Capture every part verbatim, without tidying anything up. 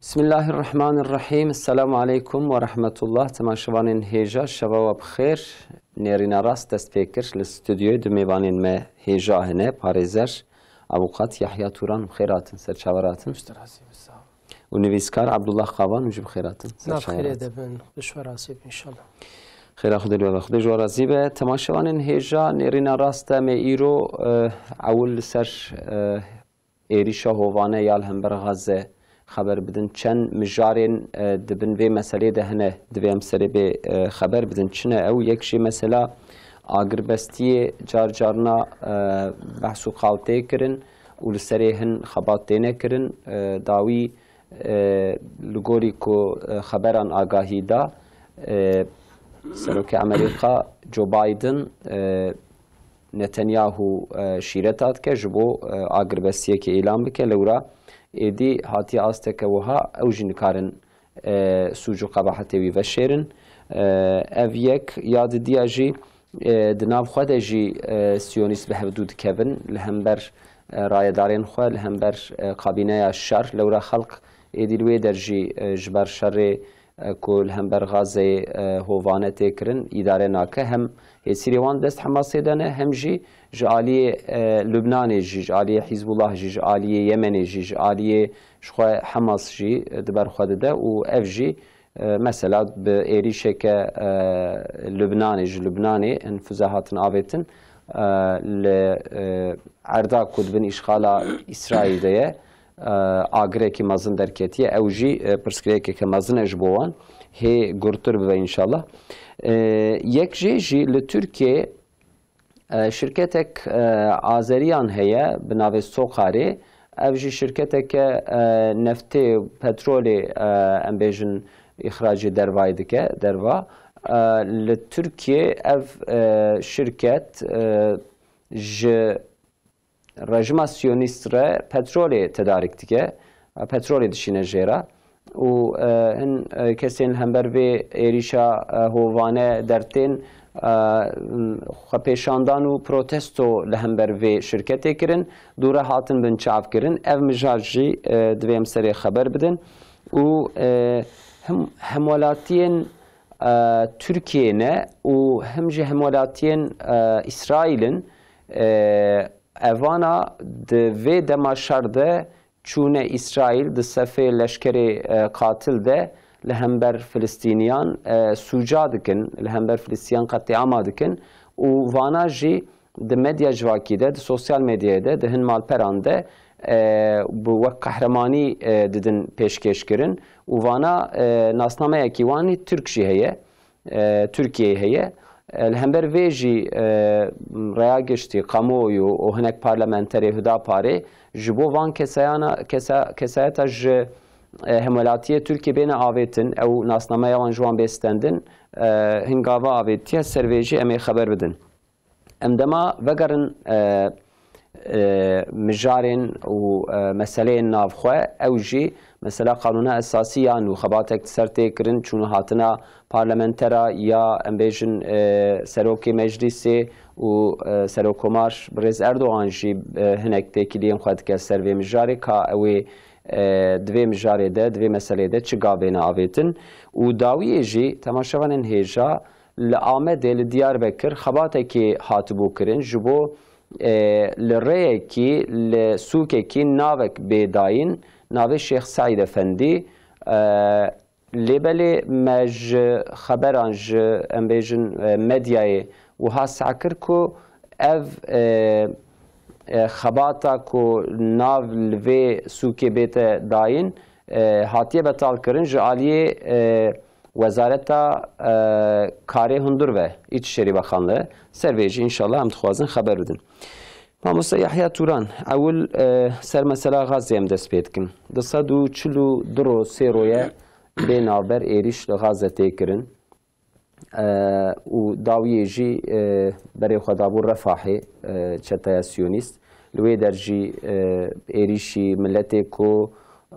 Bismillahirrahmanirrahîm. Esselamu aleykum we rahmetullah. Temaşevanên hêja, şeva we bi xêr. Nêrîna rast dest pê kir. Li stûdyoyê du mêvanên me hêja hene. Parêzer, avûkat Yahya Turan, bi xêr hatin, ser çavan hatin. Pişt razî be, sağ ol. Û nivîskar Abdullah Qavan, hûn jî bi xêr hatin, ser çavan hatin. Nav xêrê de bin, bi şwe razî bin, înşallah. Xêra Xwedê li we be. Xwedê ji we razî be. Temaşevanên hêja, nêrîna rast e, me îro, eh, ewil li ser, eh, êrîşa hovane ya li hember Gaze xeber bidin. Çend mijarên, e, di bin vê meselê de hene, divê em serê bê, e, xeber bidin. Çi ne ew? Yek jî mesela agirbestiyê car carna, e, behs û qal tê kirin û li serê hin xebat têne kirin. E, dawî, e, li gorî ku, e, xeberan agahî da, e, Serokê Amerîka Joe Biden, e, Netanyahu, e, şîreta dike ji bo, e, agirbestiyekê îlan bike. Lewra êdî hatiye asteke wiha ew jî nikarin, e, sûc û qebahetê wî veşêrin. E, ev yek, ya didiya jî, e, di nav xwe de jî, e, siyonîst bi hevdû dikevin li hember, e, rayedarên xwe, li hember, e, kabîneya şer. Lewra xelk êdî li wê der jî, e, ji ber şerê e, ku li hember Gazeyê, e, hovane tê kirin, îdare nake. Hem hêsîrê wan dest Hemasê de ne, hem jî ji aliyê, e, Lubnanê jî, ji aliyê Hîzbullah jî, ji aliyê Yemenê jî, ji aliyê jixwe Hemas jî, e, di ber xwe dide û ev jî, e, mesela bi êrîşeke, e, Lubnanê, ji Lubnanê hin füze hatin avêtin, e, li, e, erda ku di bin îşxala Îsraîl de ye, e, agirekî mezin derketiye. Ew jî, e, pirsgirêkeke mezin e ji bo wan. Hê gurtir bibe înşallah. E, yek jê jî li Tirkiyê, e, şirketek, e, Azeriyan heye bi navê Sokarê. Ev jî şirketeke, e, neftê, petrolê, e, em bêjin îxracê dervayê dike, derva. E, li Tirkiyê ev, e, şirket, e, ji rejima siyonîst re petrolê tedarik dike, petrolê dişîne jê re û, e, hin, e, kesên li hember vê êrîşa, e, hovane dertên, e, xwepêşandan û protesto li hember vê şirketê kirin, dû re hatin binçavkirin. Ev mijar jî, e, divê em serê xeber bidin û, e, him hemwelatiyên, e, Tirkiyê ne û him jî hemwelatiyên, e, Îsraîl in, e, Evana di vê dema şer de çûne Îsraîl di sefê leşkerê, e, qatil de li hember Filistîniyan, e, sûca dikin, li hember Filistîniyan qetlîama dikin û vana jî di medya civakî de, di sosyal medyayê de, di hin malperan de, e, bi wek qehremanî, e, didin pêşkêş kirin û vana, e, nasnameyekî wan î Tirk jî heye. e, Tirkiyeyê heye. E, li hember vê jî, e, raya giştî, kamuoyu û hinek parlamenterê Hudaparê ji bo van kesayana, kesa-, kesayeta ji, e, hemwelatiyê Tirkiyê bêne avêtin, ew nasnameya wan ji wan bê stendin, e, hin gava avêtiye, ser vê jî em ê xeber bidin. Em dema vegerin, e, e, mijarên û, e, meseleyên navxwe, ew jî mesela Qanûna Esasî ya nû, xebatek di ser tê kirin, çûn û hatina parlamentera ya, em bêjin, e, Serokê Meclîsê û, e, Serokkomar Birêz Erdogan jî, e, hinek têkiliyên xwe dike ser vê mijarê, ka ew ê, e, di vê mijarê de, di vê meseleyê de çi gav bêne avêtin. Û dawiyê jî temaşevanên hêja, li Amedê, li Diyarbekir xebatekê hatibû kirin ji bo, e, li rêyekî, li sûkekî navek bê dayîn, navê Şêx Seîd Efendî. E, lê belê me ji xeberan, ji, em bêjin, e, medyayê wiha seh kir ku ev, e, e, xebata ku nav li vê sûkê bête dayîn, e, hatiye betalkirin ji aliyê, e, Wezareta, e, Karê Hundir ve, Îçişêrî Bakanlığı, ser vê jî înşallah em dixwazin xeber bidin. Mamoste Yahya Turan, ewil, e, ser mesela Gazze em dest pê dikin. Du sed û çil û du ro, sê ro ye bê navber êrîş li Gazze tê kirin. E, û dawiyê jî, e, berê xwe dabû Refahê, e, çeteya siyonîst. Li wê der jî, e, êrîşî miletê ku,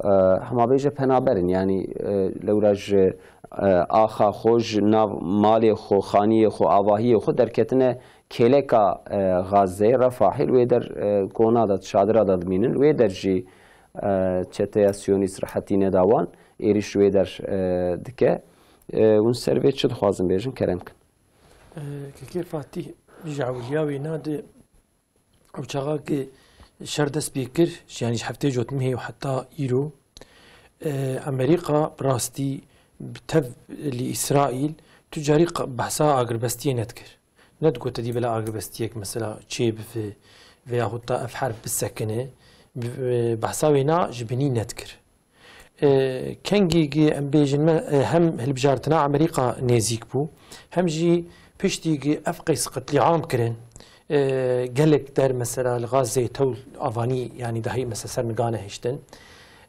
e, hema bêje penaber in, yanî, e, lewra ji, e, axa xwe, ji nav malê xwe, xaniyê xwe, avahiyê xwe derketine kêleka, e, Gazeyê, Refahê, li wê der, e, kona de, çadira de dimînin. Li wê der jî e, çeteya Siyonîst rehetî neda wan, êrîş wê der, e, dike. E, hûn ser vê çi dixwazin bêjin? Kerem kin. E, Kekê Fatîh, ji ewiliya wêna de ew çaxa ki şer dest pê kir, yanî ji heftê cotimhê û heta îro, e, Amerîka bi rastî bi tev li Îsraîl tu carî qa-, behsa agirbestiyê nedikir. Nedigot te dî bila agirbestiyek mesela çê bife veya xwe ta ev herb bisekine, bi-, e, behsa wêna ji binî nedikir. E, kengî gi em bêjin me, e, hem hilbijartina Amerîka nêzîk bû, hem jî piştî gi ev qeys qetlîam kirin, e, gelek der mesela li Gazeyê tewl avanî, yanî dahî mesela ser niga nehiştin.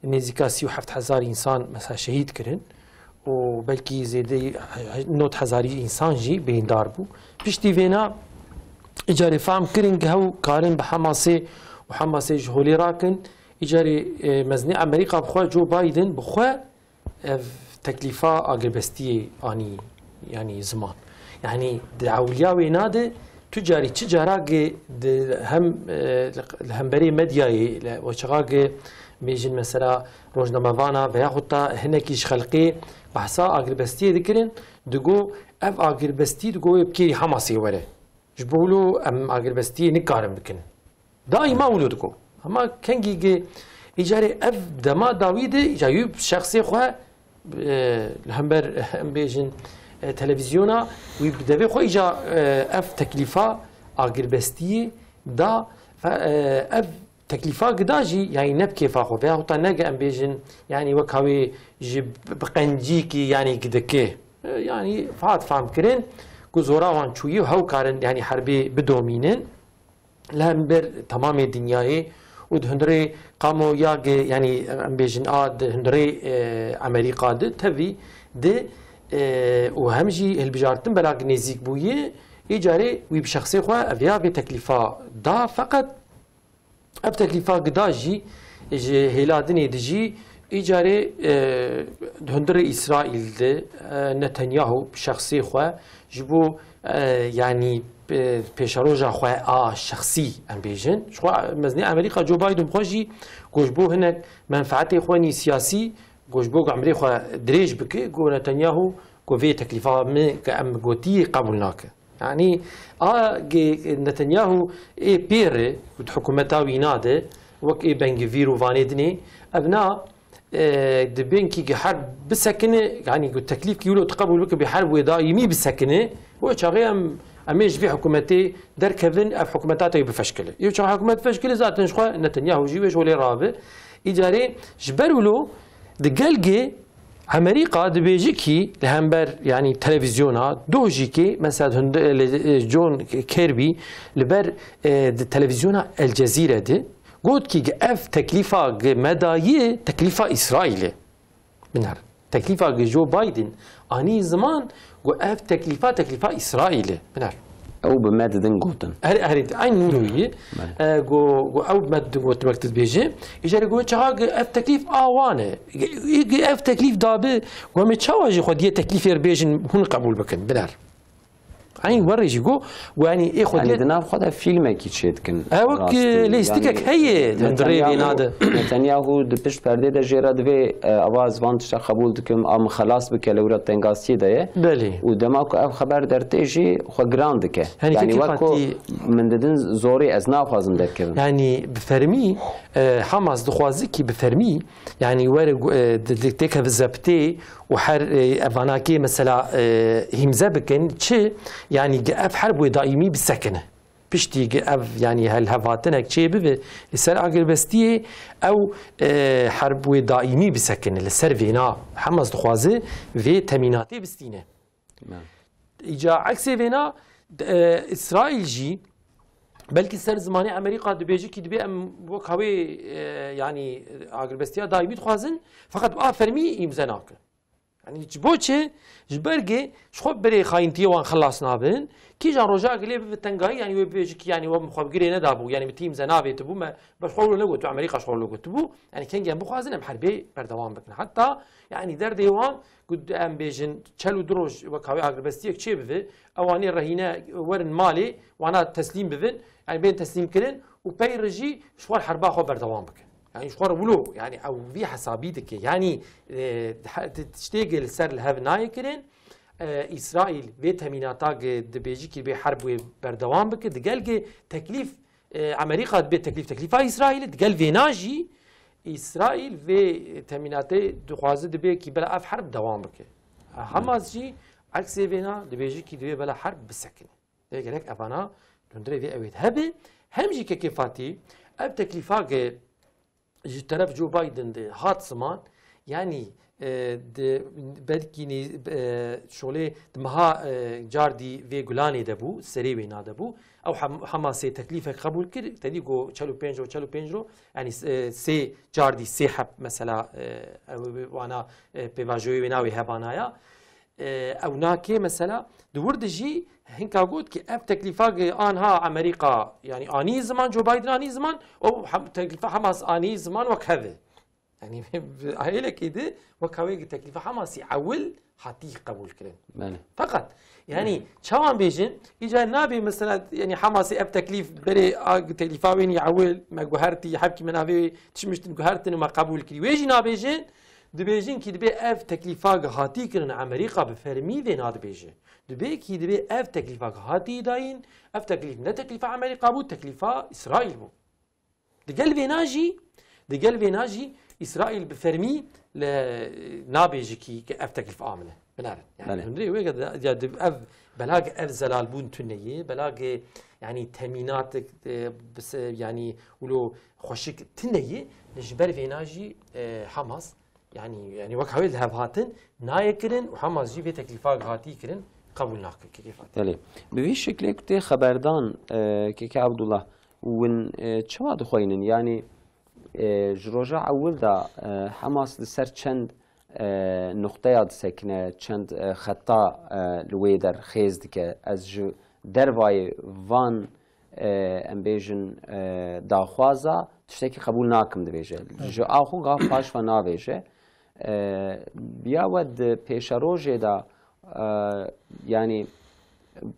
Nêzîka sî û heft hezar însan mesela şehîd kirin û belkî zêdeyî nod hezarî însan jî birîndar bû. Piştî vêna îcarê fehm kirin gi hew karin bi Hamasê û Hamasê ji holê rakin. Îcarê, e, mezinê Amerîka bi xwe Joe Biden bi xwe ev teklîfa agirbestiyê anî, yanî ziman. Yanî di ewliya wêna de tu carî çi cara gi di hem, e, li hemberê medyayê, li weçaxa gi bêjin mesela rojnamevana veya xwe ta hinekî ji xelkê behsa agirbestiyê dikirin, digo ev agirbestî digo wê bi kêrî Hamasê were. Ji bo wilo em agirbestiyê nikarin bikin. Daîma wilo digo. Hema kengî gi îcarê ev dema dawî de îca wî bi şexsê xwe, e, li hember em bêjin, e, televîzyona wî bi devê xwe îca, e, ev teklîfa agirbestiyê da ve, e, ev teklîfa gida jî, yanî ne bi kêfa xwe veya heta nege em bêjin, yanî wek hawê ji bi qencîkî yanî gidike. E, yanî hat fam kirin ku zora wan çûyî û hew karin yanî herbê bidomînin. Li hember temamê dinyayê û di hundirê kamuya ge, yanî em bêjin a di hundirê, e, Amerîka di tevî di, e, û hem jî hilbijartin belak nêzîk bûye, îcarê wî bi şexsê xwe ev ya vê teklîfa da, feqet ev teklîfa gida jî ji hêla dinê dijî, îcarê, e, di hundirê Îsraîl de, e, Netanyahu bi şexsê xwe ji bo, e, yanî, e, pêşeroja xwe a şexsî em bêjin. Ji xwe mezinê Amerîka Joe Biden xwe jî ku ji bo hinek menfaetê xwe nî siyasî, ku ji bo ku emrê xwe dirêj bike, ku Netanyahu ku vê teklîfa min ke em gotî qebûl nake. Yanî a ge-, Netanyahu ê pêre ku di hikûmeta wîna de wek ê Bengivîr û vanê dinê, ev na, e, di bin kî ge her bisekine, yanî ku teklîf kî wilo tu qebûl bike bê her wê daîmî bisekine, wê çaxê em, em ê ji vê hikûmetê derkevin, ev hikûmeta te bifeşkile. Ê çaxa hikûmet feşkile zaten ji xwe Netanyahu jî wê ji holê rabe. Îcarê ji ber wilo di gelgê Amerîka dibêjikî li hember, yanî televîzyona, doh jî kê, mesela hund-, li, e, John Kirby li ber, e, di televîzyona El Cezîre de got kî ev teklîfa gi me dayî, teklîfa Îsraîlê. Biner. Teklîfa gi Joe Biden anî ziman, got ev teklîfa, teklîfa Îsraîlê. Biner. Ew bi me didin gotin. Her, her, eyn nûrûyî. Bele. E, go, go ew bi me didin gotin wek tu dibêjî. Îcarê go çaxa gi ev teklîf a wan e. Gi, gi ev teklîf dabi, go em ê çawa jî xwediyê teklîfê re bêjin, hûn qebûl bikin. Biner. Eyn werê jî go, go yanî ê xwediyê. Yanî di nav xwe de fîlmekî çê dikin. E, wek, rastî. E, lêstikek heye, di hundirê vêna de. Netanyahu di pişt perdê de jê re divê, e, ava ez van tişta qebûl dikim, a min xelas bike, lewra tengasiyê de ye. Belê. Û dema ku ev xeber dertê jî xwe giran dike. Yanî yanî kekê wek ku Fatî min didin zorê ez naxwazim derkevim. Yanî bi fermî, e, Hamas dixwaze kî bi fermî, yanî were gu-, e, di, di, têkeve zebtê û her, e, evanakê mesela, e, hîmze bikin, çi? Yanî ge-, ev herb wê daîmî bisekine. Piştî ge ev, yanî helhevatinek çê bibe li ser agirbestiyê, ew, e, herb wê daîmî bisekine. Li ser vêna Hamas dixwaze vê temînatê bistîne. Me. Îca eksê vêna, e, Îsraîl jî belkî ser zimanê Amerîka dibêje kî dibê em wek hawê, e, yanî agirbestiya daîmî dixwazin, feqet a fermî îmze nake. Yanî ji bo çi? Ji ber ge ji xwe berê xayîntiyê wan xilas nabin, kîjan roja gelê bibe tengayî, yanî wê bibêje kî yanî we min xwe bi girê nedabû, yanî min tî îmze navêtibû, me ber xwe wilo negot, Amerîka ji xwe wilo gotibû, yanî kengî em bixwazin em herbê berdewam bikin. Heta yanî derdê wan ku em bêjin çel û du roj wek hawê agirbestiyek çê bibe, ewanê rehîne werin malê, wana teslîm bibin, yanî bên teslîm kirin û pey re jî ji xwe herba xwe berdewam bikin. Yani ji xwe re wilo, yani ew vî hesabî dike. Yani, e, he-, ti-, tiştê gi li ser li hev nayê kirin. E, Îsraîl vê temînata gi dibêjî kî bê herb wê berdewam bike. Digel gi teklîf, e, Amerîka dibê teklîf, teklîfa Îsraîlê. Digel vêna jî Îsraîl vê temînatê dixwaze dibê kî bela ev herb dewam bike. Hamas jî eksê vêna dibêjî kî divê bela herb bisekine. Lê gerek evana li hundirê vê ewê hebe. Hem jî kekê Fatî ev teklîfa ge ji teref Joe Biden de hat ziman, yanî, e, di belkî nî, e, şolê di meha, e, cardî vê gulanê de bû, serê wêna de bû. Ew Ham-, Hamasê teklîfek qebûl kir, tedî got çel û pênc ro, çel û pênc ro, yanî, e, sê cardî, sê heb mesela, e, ew wana, e, pêvajoyê wê navê hebana ya. E, ew nake mesela, di wir de jî hinka got ki ev teklîfa ge anha Amerîka, yani anî ziman, Joe Biden anî ziman, o hem, teklîfa Hamas anî ziman wek hev e. Yani, bi ahelekê de wek hev e ki teklîfa Hamasî ewil hatî qebûl kirin. Belê. Feqet, yani, çawan bêjin, îca nabê mesela, yani, Hamasî ev teklîf berê a teklîfa wê nî ewil, me guhertî, hevkî me navê wê tişmiştin guhertin û me qebûl kirî. Wê jî nabêjin, dibêjin kî dibê ev teklîfa ge hatî kirin, Amerîka bi fermî vê nadibêje. Dibê kî dibê ev teklîfa ge hatî dayîn, ev teklîf ne teklîfa Amerîka bû, teklîfa Îsraîl bû. Digel vêna jî, digel vêna jî Îsraîl bi fermî li nabêjikî ke ev teklîf amine. Binêrin. Yani Belê. hundirê wê ge de, ya di ev, belage ev zelalbûn tune ye, belage, yani, temînatek, e, bise-, yani, wilo xweşik tune ye, li ji ber vêna jî, e, Hamas, yani, yani, wek hewê li hev hatin, nayê kirin û Hamas jî vê teklîfa hatî kirin, qebûl nake, kekê Fatî. Belê. Bi vî şeklê ku tê xeberdan, e, keke Abdullah, win, e, çawa dixweynin? Yani, e, ji roja ewil de, e, Hamas li ser çend, e, nuqteya disekine, çend, e, xeta, e, li wê der xêz dike. Ez ji dervayê van, e, em bêjin, e, daxwaza tiştekî qebûl nakim dibêje. Evet. Ji axû gav paş ve navêje. E, ya we di pêşerojê de, e, yani,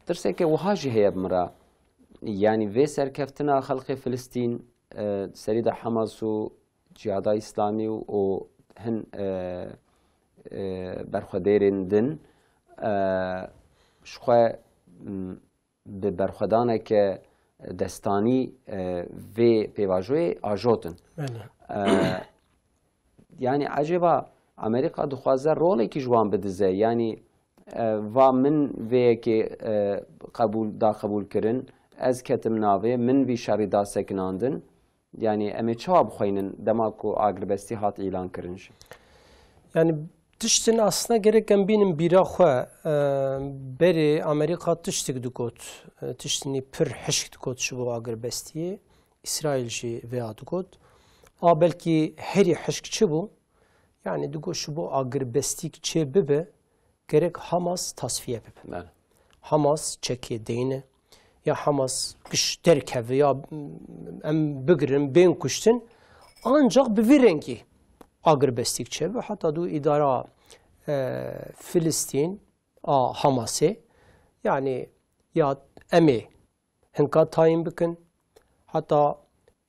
tirsekê wiha jî heye bi min re. Yani, vê serkeftina xelkê Filistîn, e, serî de Hamas û Cihada Îslamî û, û hin, e, e, berxwedêrên din, e, ji xwe, m, bi berxwedaneke destanî, e, vê pêvajoyê ajotin. Belê. E, yani, ecêba Amerîka dixwaze rolekî ji wan bidize? Yani, e, va min vê yekê, e, qebûl, da qebûl kirin, ez ketim navê, min vî şerî da sekinandin. Yani, em ê çawa bixweynin dema ku agirbestî hat îlan kirin jî? Yani, tiştin aslında gerek em bînin bîra xwe, e, berê Amerîka tiştik digot, e, tiştinî pir hişk digot ji bo agirbestiyê, Îsraîl jî vêya digot. A belkî herî hişk çi bû? Yani, digot ji bo agirbestîk çê bibe, gerek Hamas tasfiye bibe. Belê. Hamas çekê deyne, ya Hamas giş derkeve, ya em bigirin, bên kuştin, ancak bi vî rengî agirbestîk çêbe. Heta dû îdara, e, Filistîn a Hamasê, yani ya em ê hinka tayîn bikin. Heta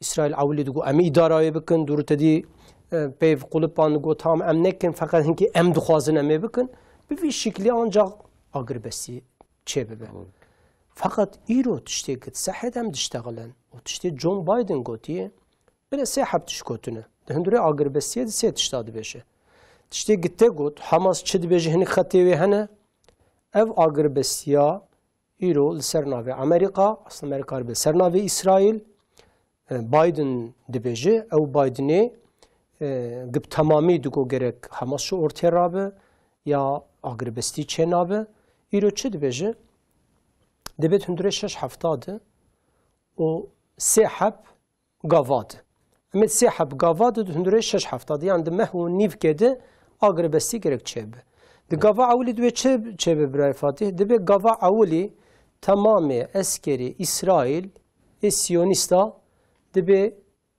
Îsraîl ewilî digot, em îdarayê bikin, dûrû tedî, e, peyv qulipan digot, tam em nekin, feqet hinkî em dixwazin em ê bikin. Bi vî şiklî ancak agirbestî çê bibe. Tamam. Feqet îro tiştê git sehê de em diştexilin. Û tiştê John Biden gotiye, bile sê heb tişt gotine. Di hundurê agirbestiyê di sê tişta dibêje. Tiştê gite got, Hamas çi dibêje, hinik xetê wê hene. Ev agirbestiya îro li ser navê Amerîka, aslında Amerîka li ser navê Îsraîl, e, Biden dibêje, ew Bidenê, e, bi temamî digo gerek Hamas ji ortê rabe ya agirbestî çênabe. Îro çi dibêje? Dibêt hundurê şeş hefta de û sê heb gava de. Em ê sê heb gava de, di hundurê şeş hefta de, yan di meh û nîvkê de agirbestî gerek çêbe. Di gava ewilî divê çi çêbe, birayê Fatîh? Divê gava ewilî temamê eskerê Îsraîl ê Siyonîsta divê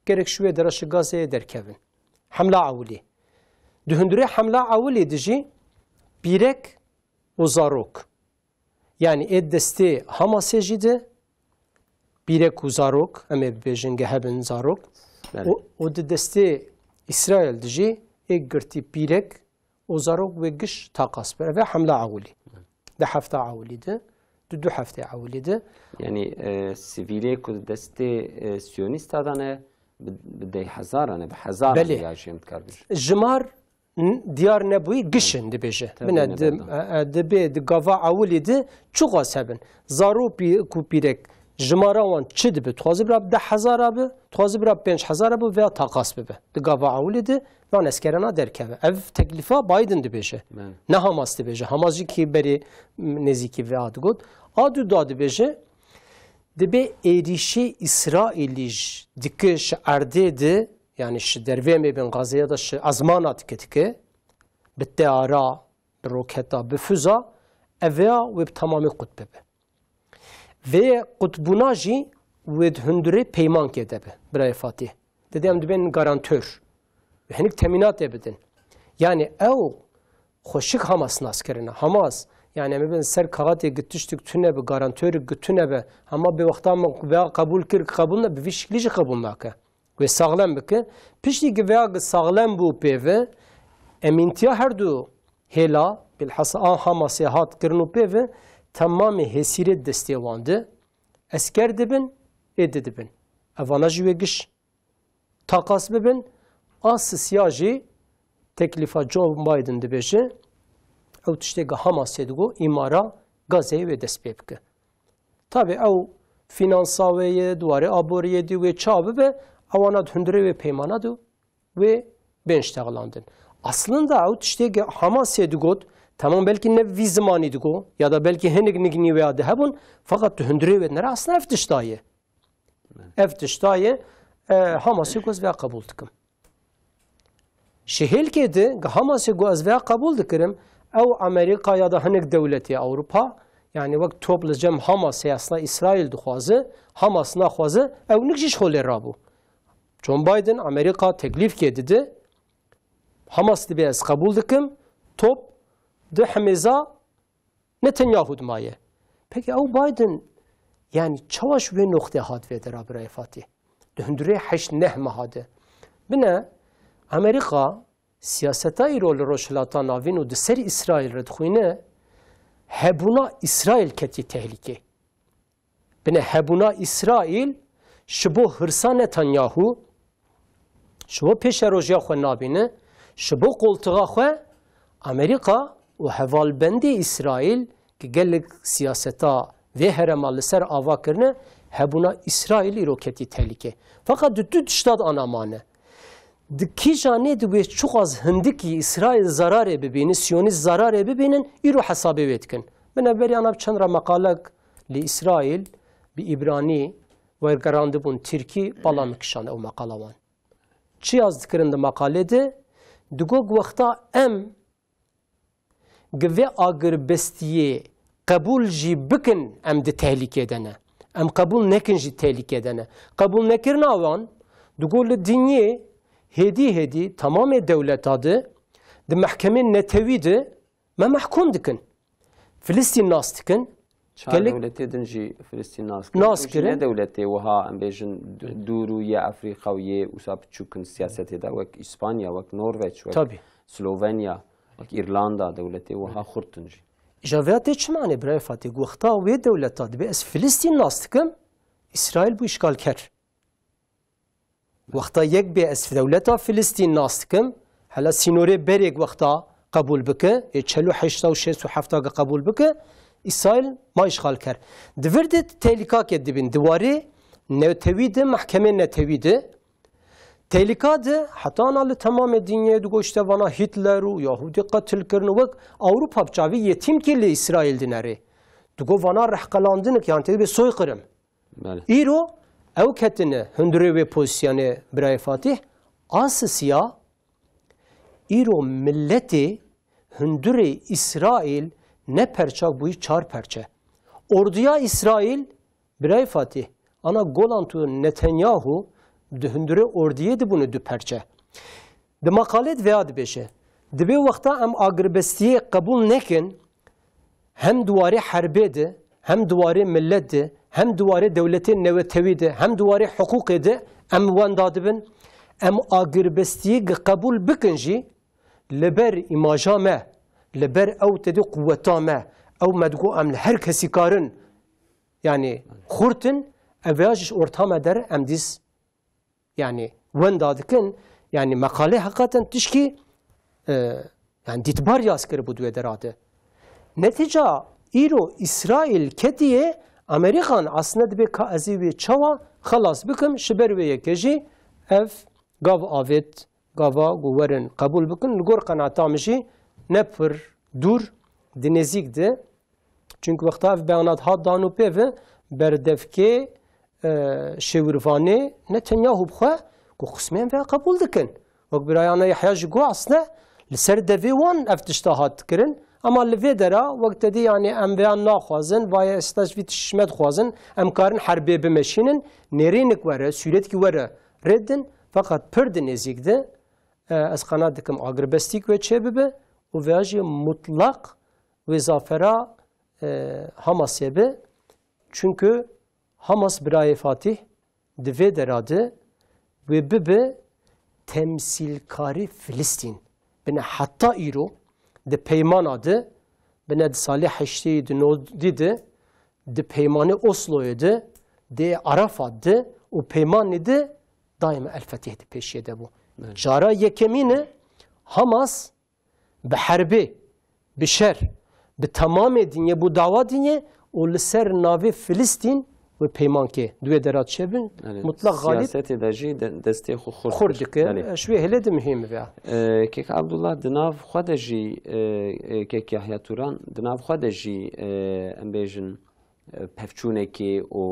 gerek ji wê dera ji Gazeyê derkevin. Hemla ewilî. Di hundurê hemla ewilî de jî pîrek û zarok. Yani ê destê Hamasê jî de pîrek û zarok, em ê bibêjin gehebin zarok, Belê. Û, û di destê Îsraîl de jî ê girtî pîrek û zarok wê giş taqas bi. Ev e hemla ewilî. Di hefta ewilî de, di du heftê ewilî de. Yanî, e, sivîlê ku di destê, e, siyonîsta de ne, bi, bi deh hezaran e, bi hezaran Belê. e ya jî em dikar bijî. Jimar n-, diyar nebûyî giş in dibêje. Tabii, Bine ne di, berdan. e, e, dibê di gava ewilî de çiqas hebin. Zarok pî-, ku pîrek jimara wan çi dibe? Dixwaze bira bi deh hezara bi, dixwaze bira bi pênc hezara bi, veya taqas bibe. Di gava ewilî de van eskerana derkeve. Ev teklîfa Biden dibêje. Belê. Ne Hamas dibêje. Hamas jî kî berê, m, nêzîkî vê a digot. A du da dibêje, dibê êrîşê Îsraîlî ji dike ji erdê de, yanî ji dervê em ê bên Gazzeya de ji ezmana dike dike, bi teyara, bi roketa, bi füza, ev ya wê bi temamî qut bibe. Vê qutbûna jî wê di hundirê peymankê de be, birayê Fatî. Didê em dibên garantor. Wê hinek temînatê bidin. Yanî ew xweşik Hamas nas kirine. Hamas, yanî em ê bin ser kaxetê gi tiştik tune be, garantorik gi tune be. Hema bê wexta min veya qebûl kir, qebûl ne, bi vî şiklî jî qebûl nake. Wê saxlem bike. Piştî gi veya gi saxlem bû pê ve, emîntiya her du hêla, bilhassa a Hamasê hat kirin û pê ve, temamê hêsîrê destê wan de, esker dibin, ê didibin. Evana jî wê giş taqas bibin. A sisiya jî teklîfa Joe Biden dibêje, ew tiştê gi Hamasê digo, îmara Gazeyê wê dest pê bike. Tabî ew fînansa wê ye, di warê aboriyê dî wê ça bibe, ewana di hundirê wê peymana de wê bên ştexlandin. Aslında ew tiştê gi Hamasê digot, temam belkî ne vî zimanî digo, ya da belkî hinek nignî wê ya de hebûn, feqet di hundirê wê nere aslında ev tişta ye. Ev tişta ye, e, Hamasê ku ez vêya qebûl dikim. Ji hêlkê di, gi Hamasê ku ez vêya qebûl dikirim, ew Amerîka ya da hinek dewletê Ewropa, yanî wek top li cem Hamasê aslında Îsraîl dixwaze, Hamas naxwaze, ew nik jî ji holê rabû. John Biden, Amerîka teklîfkê dide, Hamas dibê ez qebûl dikim, top di hemêza Netanyahu dimaye. Peki ew Biden, yanî çawa ji wê noqtê hat vê dera birayê Fatî? Di hundirê heşt neh meha de. Bine, Amerîka siyaseta îro li Rojhilata Navîn û di ser Îsraîl re dixwîne, hebûna Îsraîl ketî tehlîkê. Bine hebûna Îsraîl ji bo hirsa Netanyahu, ji bo pêşerojiya xwe nabîne, ji bo qoltixa xwe Amerîka û hevalbendê Îsraîl ki gelek siyaseta vê herema li ser ava kirine, hebûna Îsraîl îro ketî tehlîke. Feqet di tu tişta de ana mane. Di kîjanê di wê çiqas hindikî Îsraîl zararê bibînin, Siyonîst zararê bibînin, îro hesabê wê dikin. Bine berî ana bi çend re meqalek li Îsraîl bi îbranî wergerandibûn tirkî, bala min kişand ew meqala wan. Çi yaz dikirin di meqalê de? Digot wexta em Gi vê agirbestiyê qebûl jî bikin, em di tehlîkê de ne. Em qebûl nekin jî tehlîkê de ne. Qebûl nekirina wan, digo li dinyê hêdî hêdî temamê dewleta de, di mehkemên netewî de me mehkûm dikin. Filistîn nas dikin. Çar Gelek dewletê din jî Filistîn nas kirin. Nas Ew jî kirin. Ne dewletê wiha, em bêjin, d-, dûr û yê Efrîka û yê wisa biçûk in siyasetê de, wek Îspanya, wek Norveç, wek Tabii. Slovenya, wek Îrlanda, dewletê wiha xurt in jî. Îja vêya tê çi manê birayê Fatî? Wexta wê dewleta dibê ez Filistîn nas dikim, Îsraîl bû îşgalker. Wexta yek bê ez dewleta Filistîn nas dikim, hela sînorê berêk wexta qebûl bike, ê çel û heşta û şêst û hefta ge qebûl bike, Îsraîl ma îşxalker. Di vir de tehlîkakê dibîn, di warê netewî de, mehkemê netewî de, tehlîka de, heta ana li temamê dinyê digo işte vana Hitler û Yahûdî qetil kirin û wek Ewropa bi çavî yetîmkî li Îsraîl dinerê. Digo vana rehqelandinik, yan tê bê soykirim. Belê. Îro ew ketine hundirê wê pozîsyonê birayê Fatîh, a sisiya îro miletê hundirê Îsraîl ne perçak bûyî çar perçe. Orduya Îsraîl birayê Fatîh, ana Golan tu Netanyahu di hundirê ordiyê dibûne du perçe. Di meqalê de vêya dibêje, dibê wexta em agirbestiyê qebûl nekin, hem di warê herbê de, hem di warê milet de, hem di warê dewletê newetewî de, hem di warê hiqûqê de Em wenda dibin, em agirbestiyê qebûl bikin jî, li ber îmaja me, li ber ew tedê quweta me, ew me digo em li her kesî karin, yanî xurt in, ev ya ji orta me der em dîs, yanî wenda dikin, yanî meqalê heqaten tişkî, e, yanî dîtbar yaz kiribû di wê dera de. Netîca îro Îsraîl ketiye Amerîkan, aslında dibê ka ez ê wê çawa xelas bikim, ji ber wê yekê jî ev gav avêt, gava ku werin qebûl bikin, li gor qenata min jî ne pir dûr, di nêzîk de. Çunku wexta ev beyanat hat dan û pê ve berdevkê, e, şêwirvanê Netanyahu bi xwe ku qismên vê qebûl dikin. Wek birayana Yehya jî got, aslında li ser devê wan ev tişta hat kirin. Ama li vê dera wek te dî, yanî em vêya naxwazin, vaye esta ji vî tişt ji me dixwazin, em karin herbê bimeşînin, nêrînik were, sûretkî were rêdin, feqet pir di nêzîk de, e, ez qenat dikim agirbestîk wê çêbibe û vêya jî mutlaq wê zafera, e, Hamasê be. Çunku Hamas birayê Fatîh di vê dera de wê bibe temsîlkarê Filistîn. Bine heta îro di peymana de, bine di salê heştê di nodî de, di peymanê Osloyê de, di Arafat de û peymanê de daîme El Fetih di pêşiyê de bû. Evet. Cara yekemîn e Hamas bi herbê, bi şer, bi temamê dinyê, bû dawa dinyê û li ser navê Filistîn wê peymankê di wê dera çêbin, Belê. Mutlaq xalîb Siyasetê de jî de-, destê xwe xurt xurt kir. Dike. Belê. Ji wê hêlê de muhîm e vêya. Ee, Kek Abdullah, di nav xwe de jî, e, e, Kek Yahya Turan, di nav xwe de jî, e, em bêjin, e, pevçûnekê û,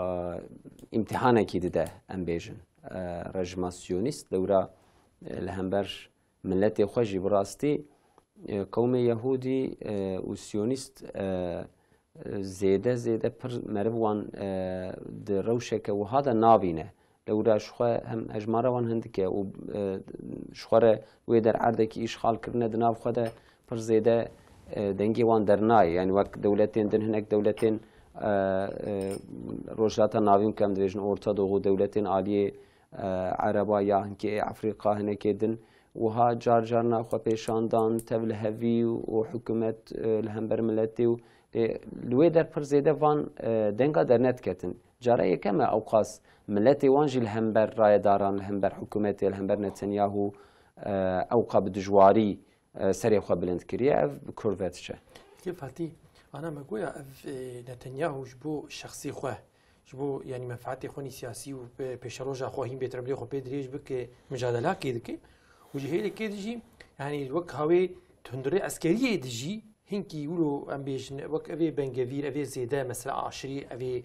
e, îmtihanekî dide, em bêjin. E, rejima Siyonîst lewra, e, li hember miletê xwe jî bi rastî, e, qewmê Yehûdî, e, û Siyonîst, e, e, zêde, zêde pir meriv wan, e, di rewşeke wiha de nabîne. Lewra ji xwe hem hejmara wan hindik e û, e, ji xwe re wê der erdekî îşxal kirine di nav xwe de pir zêde, e, dengê wan dernayê. Yanî wek dewletên din, hinek dewletên, e, e, Rojhilata Navîn, ku em dibêjin Orta Doğu, dewletên aliyê, e, Ereba ya hinkê ê Efrîka, hinekê din, wiha car car navxwe pêşan dan, tev li hevî û hikûmet, e, li hember miletê û, e, li wê der pir zêde van, e, denga dernediketin. Cara yekem e ewqas miletê wan jî li hember rayedaran, li hember hikûmetê, li hember Netanyahu, e, ewqa bi dijwarî, e, serê xwe bilind kiriye, ev bi kur ve diçe. Kê Fatî, ana me goya ev, e, Netanyahu ji bo şexsî xwe, ji bo, yanî, menfaetê xwe nî siyasî û pe-, pêşeroja xwe hîn bê terbiyê xwe pê dirêj bike, micadelakê dike. Û ji hêlekê dijî, yanî, wek hawê tundurê eskeriyê dijî, hinkî wilo em bêjin, wek evê bengevîr, evê zêde, mesela, aşirî, evê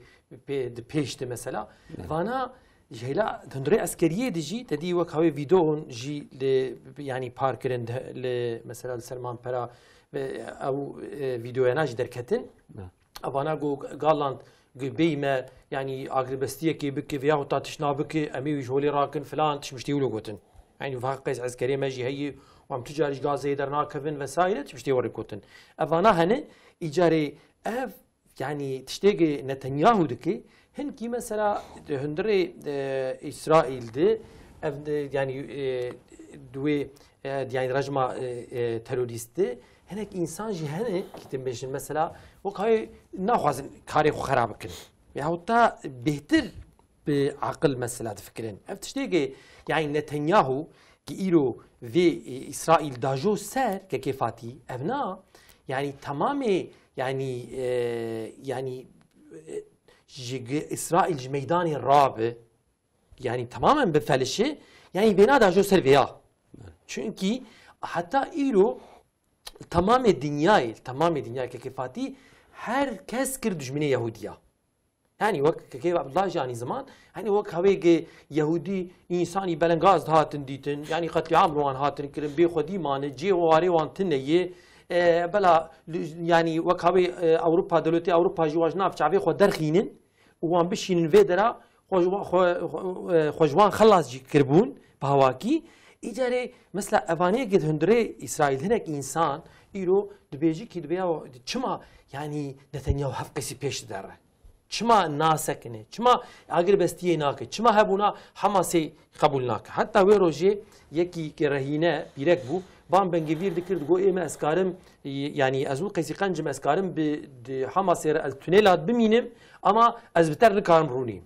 pê, di pêş de, mesela. Evet. Vana ji hêla tundurê eskeriyê dijî, te dî wek hawê vîdeon jî li, yanî, par kirin di, li, mesela, li ser manpera ve ew, e, vîdeoyana jî derketin. Evet. Evana got, Galland, got, bêyî me, yanî, agirbestiyekê bike, vê yahû ta tişt nabike, em ê wî ji holê rakin filan, tişt miştê wilo gotin. Yanî, va qeys eskerê me jî heye û em tu carî ji Gazeyê dernakevin vesaire, tişt miştê were gotin. Evana hene, îcarê ev, yanî, tiştê ki Netanyahu dike, hinkî mesela di hundirê, e, Îsraîl de, ev de, yanî, e, di wê, e, yanî rejma, e, e, terorîst de, hinek însan jî hene, ki tim bêjin mesela, wek hayê naxwazin karê xwe xera bikin. Yahut ta bêhtir bi aqil mesela difikirin. Ev tiştê ki, yanî Netanyahu ki îro vê, e, Îsraîl dajo ser, kekê Fatî, ev na, yanî temamê, yanî, e, yanî, e, ji gi-, Îsraîl ji meydanê rabe, yanî tamamen bifelişe, yanî vêna dajo ser vêya. Çunkî heta îro temamê dinyayê, temamê dinyayê, kekê Fatî, her kes kir dijminê Yehudiya. Yanî wek kekê Abdullah jî anî ziman, yanî wek hawê ki Yehûdî însanî belengaz dihatin dîtin, yanî qetlîam li wan hatin kirin, bê xwedî mane, cê warê wan tune ye. E, bela, li, yanî wek hawê, e, Ewropa, dewletê Ewropa jî wan ji nav çavê xwe derxînin û wan bişînin vê dera, xwe ji wa-, xwe, xwe, e, xwe ji wan xelas jî kiribûn bi hawakî. Îcarê, mesela, evanê ki di hundirê Îsraîl hinek însan îro dibêjî ki dibê ya çima, yanî Netanyahu hevqesî pêş didere? Çima nasekine? Çima agirbestiyê nake? Çima hebûna Hamasê qebûl nake? Heta wê rojê yekî ke rehîne pîrek bû, van bengivîr dikir, digot, ê me ez karim, yanî ez û Qeysî Qencim ez karim bi, di Hamasê re ez tunêla bimînim, ama ez bi te re nikarim rûnîm.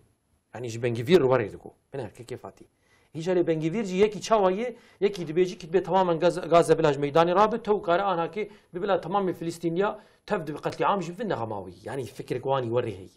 Yanî ji bengivîr re werê digot. Bine, kekê Fatî. Îca lê bengivîr jî yekî çawa ye, yekî dibêjî ki dibê tamamen Gaz-, Gaze bila ji meydanê rabe, tew kare anakê bi bila tamamê Filistîniya tev dibe qetlîam ji vin nexema wî. Yanî fikrek wanî werê heye.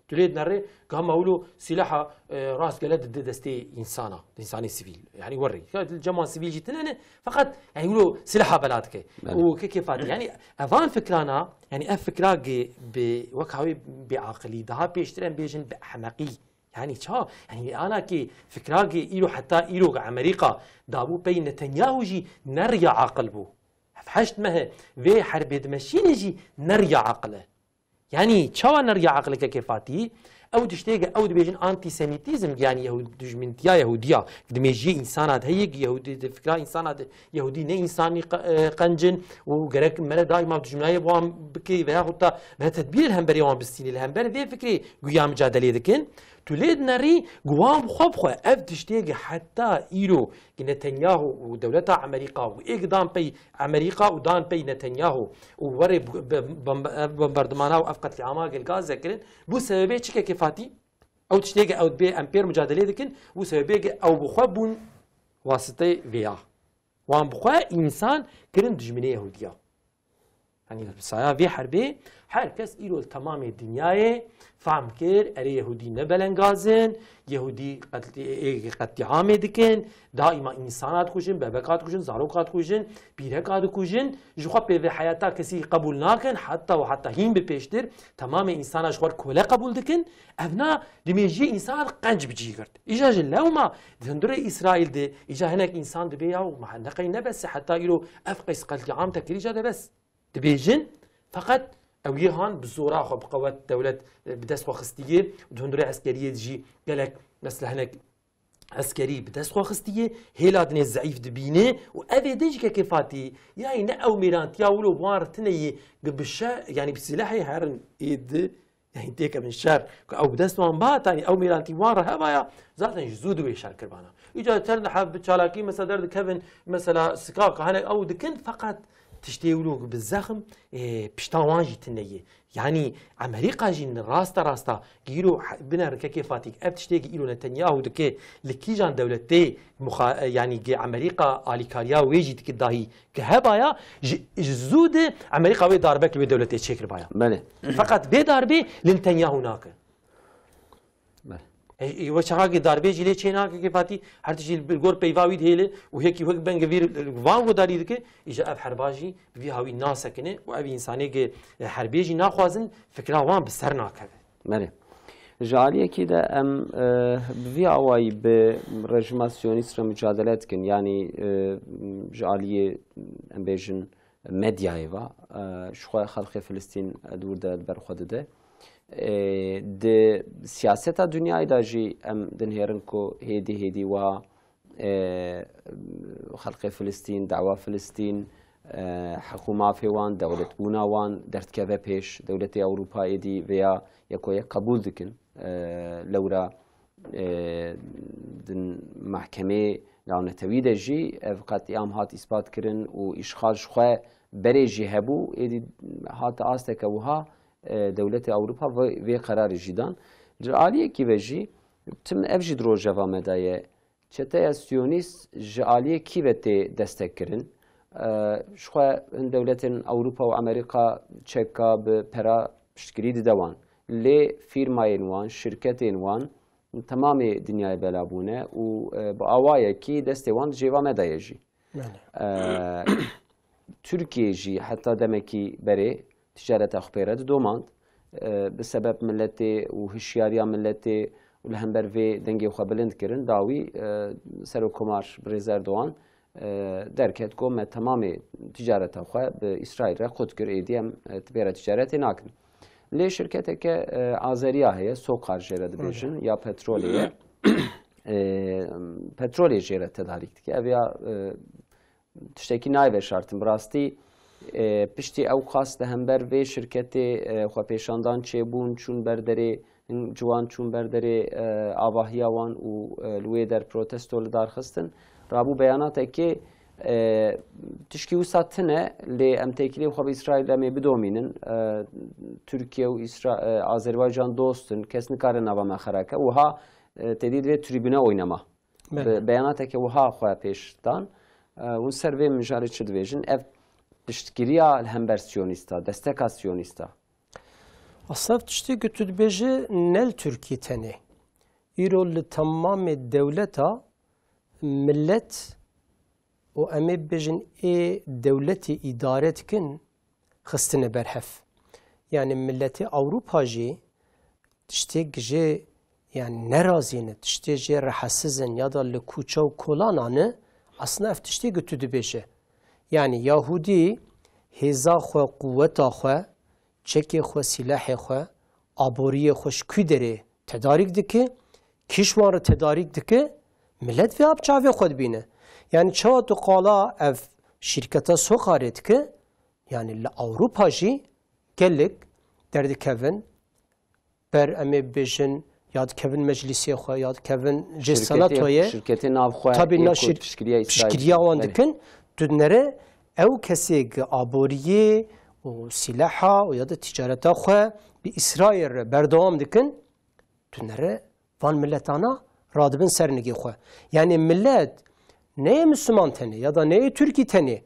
Tu lê dinerê, gama wilo silaha, e, rastgele dide destê însana, însanê sivîl. Yanî werê. Ya li cem wan sivîl jî tine ne, feqet, yanî wilo silaha bela dike. Belê. Û kekê Fatî, yanî evan fikrana, yanî ev fikra ge bi wek hawê bêaqilî, daha pêştir em bêjin bi ehmeqî. Yanî ça? Yanî ana ki fikra ge îro, heta îro ge Amerîka dabû pey Netanyahu jî ne riya aqil bû. Hev heşt meh e vê herbê dimeşîne jî ne riya aqil e. Yanî çawa ne riya aqil e kekê Fatî? Ew tiştê ge ew dibêjin antîsemîtîzm, yanî Yehûd-, dijmintiya Yehûdiya, di mêjiyê însana de heye, Yehûdî di fikra însana de, Yehûdî ne însanî qe-, e, qenc in û gerek mere daîma dijminayê bi wan bike veya xwe ta bi tedbîrê li hemberê wan bistînî. Li hember vê fikrê guya micadelê dikin. Tu lê dinerî, gu wan bi xwe bi xwe ev tiştê ge heta îro ki Netanyahu û dewleta Amerîka û êk dan pey Amerîka û dan pey Netanyahu û werê b-, b-, bom-, ev bombardimana û ev qetlîama gel Gaze kirin, bû sebebê çi kekê Fatî? Ew tiştê ge ew dibê em pêr mucadelê dikin, bû sebebê ge ew bi xwe bûn wasiteyê vêya. Wan bi xwe însan kirin dijminê Yehudiya. Yanî bi saya vê herbê her kes îro li temamê dinyayê fehm kir, erê Yehudî ne belengaz in, Yehudî qetlî-, ê, qetlîamê dikin, daîma însana dikujin, bebeka dikujin, zaroka dikujin, pîreka dikujin, ji xwe pê vê heyata kesî qebûl nakin, heta û heta hîn bi pêştir temamê însana ji xwe kole qebûl dikin, ev na di mêjiyê însana de qenc bi cî girt. Îja ji lewma di hundirê Îsraîl de, îja hinek însan dibê ya û ma neqey nebes e, heta îro ev qeys qetlîam te kir, îja de bes. Dibêjin, feqet ew yê han bi zora xwe, bi qewet dewlet, e, bi dest xwe xistiye, di hundirê eskeriyê de jî gelek, mesela hinek eskerî bi dest xwe xistiye, hêla dinê zeîf dibîne û ev ê din jî kekê Fatî, yayî ne ew mêrantiya wilo bi wan re tine yê, bi şe-, yanî bi silahê herin ê di, yanî têkevin şer, ku ew bi dest wan bihat, yanî ew mêrantî wan re hebaya, zaten ji zû di wê şer kiribana. Îca çend heb bi çalakî mesela derdikevin, mesela sikaka hinek ew dikin, feqet tiştê wilo bi zexm, e, pişta wan jî tune ye. Yanî Amerîka jî rasta rasta gîro he-, bine rikekê Fatîk. Ev tiştê ki îro Netanyahu dike, li kîjan dewletê muxa-, e, yanî ki Amerîka alîkariya wê jî dike dahî ki hebaya, ji, ji zû de Amerîka wê darbek li wê dewletê çêkiribaya. Belê. Feqet vê darbê li Netanyahu nake. Belê. E, e, we çaxakê darbê jî lê çê nake kekê Fatî, her tiştî li gor peyva wî dihêle û yekî wek bengevîr, e, van guhdarî dike, îja ev herba jî bi vî hawî nasekine û ev însanê ge, e, herbê jî naxwazin, fikra wan bi ser nakeve. Belê. Ji aliyekî de em, e, bi vî awayî bi rejîma siyonîst re mucadele dikin, yanî, e, ji aliyê, em bêjin, medyayê ve, e, ji xwe xelkê Filistîn, e, di wir de li ber xwe dide. E, di siyaseta dinyayê de jî em dinihêrin ku hêdî hêdî wa, e, xelkê Filistîn, dawa Filistîn, e, heq û mafê wan, dewletbûna wan derdikeve pêş. Dewletê Ewropa êdî vêya yeko yek qebûl dikin. E, lewra, e, din mehkemeyê navnetewî de jî ev qetlîam hat îspat kirin û îşxal ji xwe berê jî hebû, êdî hate asteke wiha, e, dewletê Ewropa vê, vê qerarê jî dan. Ji aliyekî ve jî tim ev jî di rojeva me de ye. Çeteya siyonîst ji aliyê kî ve tê destek kirin? E, ji xwe hin dewletên Ewropa û Amerîka çeka bi pera piştgirî dide wan. Lê fîrmayên wan, şirketên wan, temamê dinyayê bela bûne û, e, bi awayekî destê wan di cêva me de ye jî. Belê. E, Tirkiye jî heta demekî berê ticareta xwe pê re didomand. E, bi sebeb miletê û hişyariya miletê û li hember vê dengê xwe bilind kirin, dawî, e, Serokkomar Birêz Erdogan, e, derket ku me temamê ticareta xwe bi Îsraîl re qut kir, êdî em, e, pê re ticaretê nakin. Lê şirketeke, e, Azeriya heye, Sokar jê re dibêjin, ya petrolê ye. E, petrolê jê re tedarîk dike. Ev ya, e, tiştekî nayê veşartin. Bi rastî, E, piştî ew qas li hember vê şirketê, e, xwepêşandan çêbûn, çûn ber derê, hin ciwan çûn ber derê, e, avahiya wan û, e, li wê der protesto li dar xistin. Rabû beyanatekê, e, tişkî wisa tune, lê em têkilî xwe bi Îsraîl em ê bidomînin. E, Tirkiye û Îsra-, e, Azerbaycan dost in, kes nikare nava me xera ke. Wiha, e, têdî divê tribüne oynama. Belê. Bi beyanateke wiha xwe pêş dan. E, hûn ser vê mijarê çi dibêjin? Ev piştgiriya li hember siyonîsta, desteka siyonîsta? Aslında ev tiştê ku tu dibêjî ne li Tirkî tenê. Îro li temamê dewleta millet û em ê bibêjin ê dewletê îdare dikin, xistine ber hev. Yanî miletê Ewropa jî tiştê jê, yanî nerazî ne, tiştê jê rehetsiz in ya da li kûçe û kolana ne, aslında ev tiştê ku tu dibêje. Yanî Yahûdî hêza xwe, quweta xwe, çekê xwe, sîlehê xwe, aboriyê xwe ji kû derê tedarîk dike, kî ji wan re tedarîk dike, milet vê bi çavê xwe dibîne. Yanî çawa tu qala ev şîrketa Sokarê dike, yanî li Ewropa jî gelek derdikevin, ber em ê bibêjin, ya dikevin meclîsê xwe, ya dikevin jê Senatoyê. Şirketê navxwe Tabî ê na ku şir-, piştgiriya Îsraîl piştgiriya dikin. Wan Belê. Dikin, tu nere ew kesê ki aboriyê û sîleha û ya da ticareta xwe bi Îsraîl re berdewam dikin, tu nere van miletana radibin ser nigê xwe. Yanî milet ne yê Müslüman tenê ya da ne yê Tirkî tenê.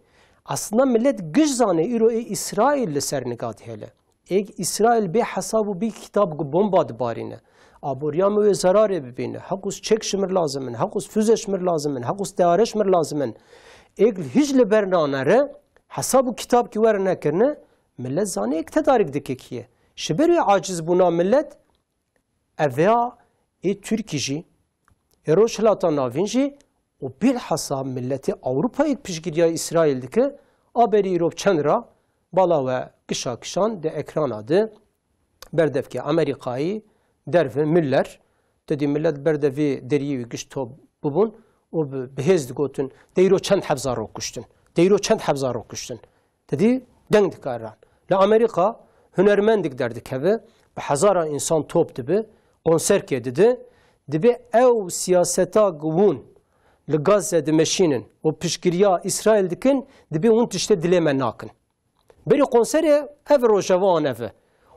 Aslında milet giş zane îro ê Îsraîl li ser niga dihêle. Ê Îsraîl bê hesab û bê kitab ku bomba dibarîne. Aboriya me wê zerarê bibîne. Heqûs çek ji mir lazim in, heqûs füze ji mir lazim in, heqûs teyare ji mir lazim in. Ê hîç li ber nanere, hesab û kitab ki were nekirine, milet zanê ê tedarîk dike kî ye. Ji ber wê aciz bûna milet, Ev ya ê Tirkî jî, ê Rojhilata Navîn jî û bilhassa miletê Ewropayê piştgiriya Îsraîl dike, a berî îro çend ra bala we gişa kişand di ekrana de berdevkê Amerîkayî derve Müller, te dî milet berdevê deriyê wî giş top bibûn û bi, bi hêz digotin, de îro çend hebza rok kuştin, de îro çend hebza rok kuştin. Te dî deng dikariran. Li Amerîka hunermendik derdikeve, bi hezara însan top dibe, konserkê dide, dibê ew siyaseta ku hûn li Gazze dimeşînin û piştgiriya Îsraîl dikin, dibê hûn tiştê dilê me nakin. Berî konserê ev rojeva an ev e.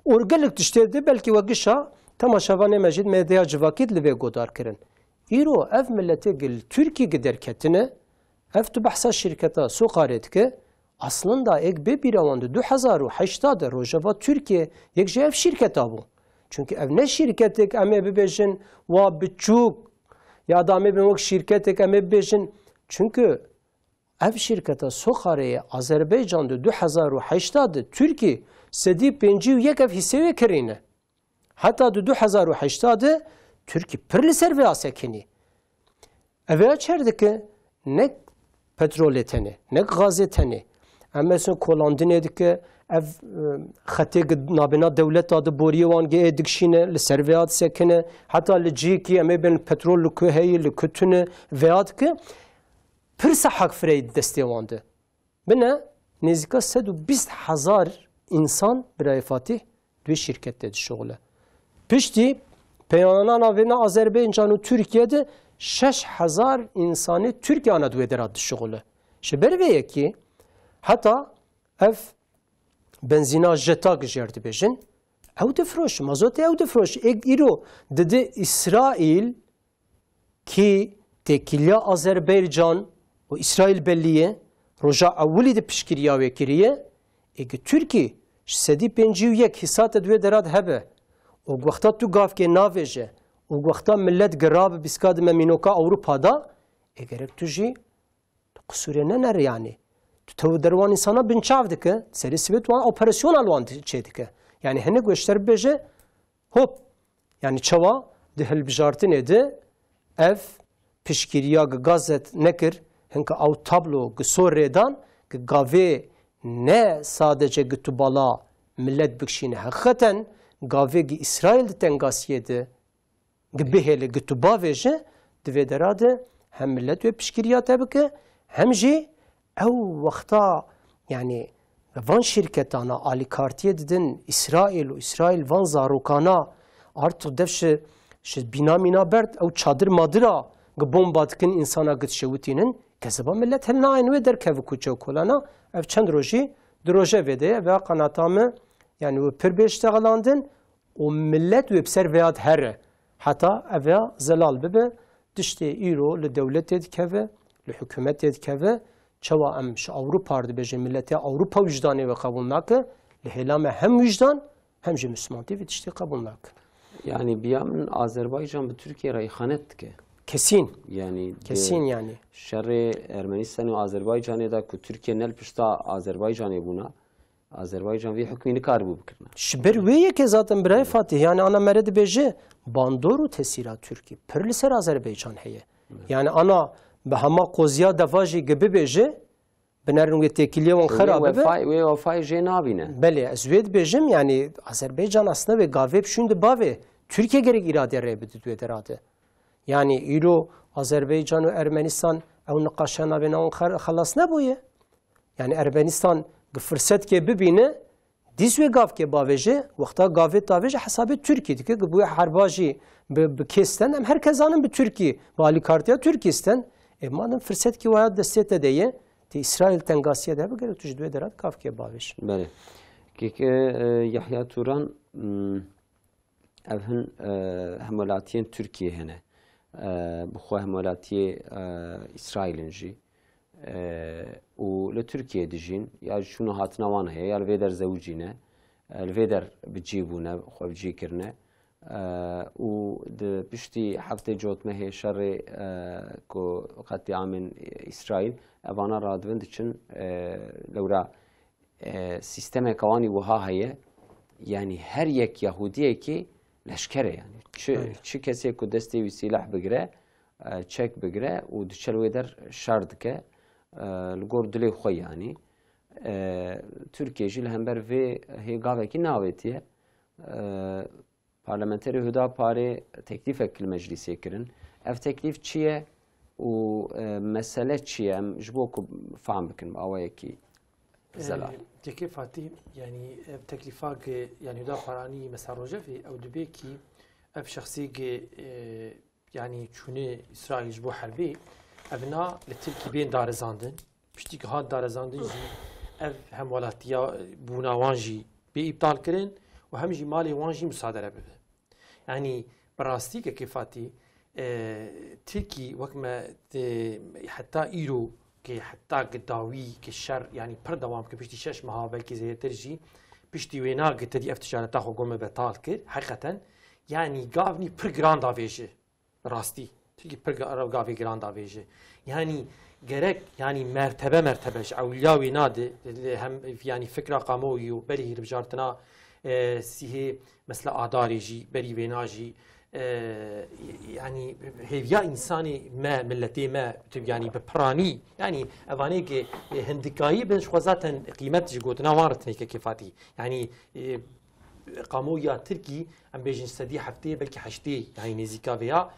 Û gelek tiştê de belkî we gişa temaşevanê me jî di medya civakî de li vê godar kirin. Îro ev miletê gi li Tirkî gi derketine, ev tu behsa şîrketa Sokarê dike, aslında êk bê bîra wan di du hezar û heşta de rojeva Tirkiye yek ji ev şîrketa bû. Çünkü ev ne şîrketek em ê bibêjin wa biçûk ya da em ê bin wek şîrketek em ê bibêjin. Çünkü ev şîrketa Sokarê yê Azerbaycan di du hezar û heşta de Tirkî sedî pêncî û yek ev hîsê wê kirîne. Heta di du hezar û heşta de Tirkî pir li ser vê asekinî. Ev ya çer dike, nek petrolê tenê, nek gazê tenê. Em mesela kolandinê dike, ev, e, xetê gi nabêna dewleta de boriyê wan gi ê dikşîne, li ser vê ya disekine. Heta li cihekî em ê bên petrol li ku heyî, li ku tune, vê ya dike. Pirsa hak fireyî di destê wan de. Bine nêzîka sed û bîst hezar însan, birayê Fatîh, di wê şîrket de dişuxule. Piştî peyana navêna Azerbaycan û Tirkiye de şeş hezar însanê Tirkiye ana di wê dera dişuxule. Ji ber vê yekê heta ev benzîna jeta ki jêr dibêjin, ew difiroş, mazotê ew difiroş. Êk îro dide Îsraîl, kî têkiliya Azerbaycan û Îsraîl bellî ye, roja ewilî de piştgiriya wê kiriye, ê gi Tirkî ji sedî pêncî û yek hîsate di wê dera de hebe û wexta tu gavkê navêje û wexta millet girabe bîska di memînoka Ewropa da, ê gerek tu jî tu qisûrê nenere yanî. Tu tev derwan însana binçav dike, serê sibê tu wan operasyona li wan di-, çê dike. Yanî hinek we ji te re bibêje, Hop, yanî çawa di hilbijartinê de ev piştgiriya gi Gazze nekir, hinka ew tablo gi sor rêdan, gi gavê ne sadece gi tu bala millet bikşîne. Heqîqeten gavê gi Îsraîl di tengasiyê de gi bihêle, gi tu bavêje, di vê dera de hem millet wê piştgiriya te bike, hem jî ew wexta, yanî van şîrketana alîkartiyê didin Îsraîl û Îsraîl van zarokana artık dev ji, ji bîna mîna berd, ew çadir madira gi bomba dikin, însana gi dişewitînin, kezeba millet hil nayên wê derkeve kuçe û kolana, ev çend rojî di rojevê de ye, vêya qenata me, yani wê pir bê ştexelandin û millet wê bi ser vêya dihere. Heta ev ya zelal bibe, tiştê îro li dewletê dikeve, li hikûmetê dikeve, çawa em ji Ewropa re dibêjin, milletê Ewropa wijdanê wê qebûl nake, li hêla me hem wijdan, hem jî Mislimantî vê tiştê qebûl nake. Yani biya min Azerbaycan bi Tirkiye re îxanet dike. Kesîn. Yani di Kesîn yani. Şerê Ermenistan û Azerbaycanê de ku Tirkiye ne li pişta Azerbaycanê bûna, Azerbaycan vê hukmî nikaribû bikirina. Ji ber wê yekê zaten birayê Fatih, yani ana mere dibêje bandor û tesîra Tirkî pir li ser Azerbaycan heye. Yani ana bi hema qoziya deva jî gi bibêje, binerin wê têkiliyê wan xera bibe. Wê wefayê jê nabîne. Belê, ez wê dibêjim, yani Azerbaycan aslında wê gavê bişûn di bavê. Tirkiye gerek îrade rê bidit wê derate. Yani îro Azerbaycan û Ermenistan ew niqaşa navê wan xer-, xelas nebûye. Yani Ermenistan gi firsetkê bibîne, dîs wê gavkê bavêje, wexta gavê tavêje hesabê Tirkî dike, gi bûye herba jî bi, bi kê sten, em her kes zanin bi Tirkî, bi alîkartiya Tirkî sten. E, madem firsetkî waya destê te de ye, tê Îsraîl tengasiye de bigere, tu ji duê derat gavkê bavêj. Belê. Keke, e, Yahya Turan, hmm, Ev hin, e, hemwelatiyên Tirkiyê hene. E, bi xwe hemwelatiyê, e, Îsraîl in jî. E, û li Tirkiyê dijîn, ya ji çûn û hatina wan heye, ya li vê der zewicîne, e, li vê der bi cî bûne, xwe bi cî kirine. E, û di piştî heftê cotmehê şerê, e, ku qetlîamên Îsraîl, evana radibin diçin, e, lewra e, sîstemeke wan î wiha heye, yanî her yek Yahûdiyekî leşker e, yanî çi, Aynen. çi kesê ku destê wî sîleh bigire, e, çek bigire û diçe li wê der şer dike, e, li gor dilê xwe yanî. E, Tirkiye jî li hember vê hê gavekî neawêtiye. E, Parlamenterê Hudaparê teklîfek li meclîsê kirin. Ev teklîf çi ye û, e, mesele çi ye? Em ji bo ku fam bikin bi awayekî zelal. E, Kekê Fatî, yanî ev teklîfa ki, yanî Hudaparanî mesela rojevê ew dibê ki ev şexsî ki, e, yanî çûnê Îsraîl ji bo herbê, ev na li Tirkî bên darizandin. Piştî ku hat darizandin jî ev hem welatiya bûna wan jî bê îptal kirin û hem jî malê wan jî musadere bibe. Yanî bi rastî Kekê Fatî, e, Tirkî wek me, e, heta îro ki heta ki dawî ki şer, yanî pir dewam ki piştî şeş meha belkî zêdetir jî piştî wêna ki tedî ev ticareta xwe gome betal kir, heqeten yanî gavnî pir giran davêje. Rastî. Tirkî pir ga-, gavê giran davêje. Yanî gerek, yanî mertebe mertebe ji ewliya wê nade, hem yanî fikra kamuoyî û berî hilbijartina, e, sîhê mesela Adarê jî, berî wêna jî, e, yanî hêviya însanê me, miletê me, tu yanî bi piranî, yanî evanê ki, e, hindikayî bin ji xwe zaten qîmet ji gotina wan re tinê Kekê Fatî. Yanî, e, kamuoya Tirkî, em bêjin sedî heftê, belkî heştê, yanî nêzîka vêya,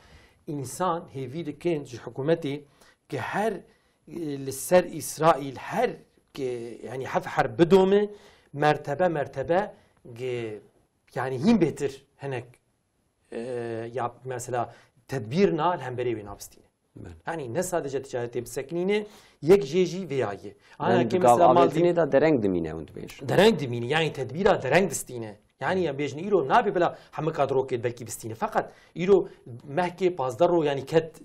însan hêvî dikin ji hikûmetê ki her, e, li ser Îsraîl her ki, yanî hev herb bidome, mertebe mertebe ki, yanî hîn bêtir hinek, e, ya mesela tedbîrna li hemberê wê nabistîne. Belê. Yanî ne sadece ticaretê bisekinîne, yek jê jî vêya ye. Ana Yanî ke di mesela gav avêtinê Maldîv de dereng dimîne hûn dibêjin. Dereng dimîne, yanî tedbîra dereng distîne. Yanî em bêjin îro nabe bila hemika di rokê belkî bistîne. Feqet îro mehkê pazdeh ro yanî ket,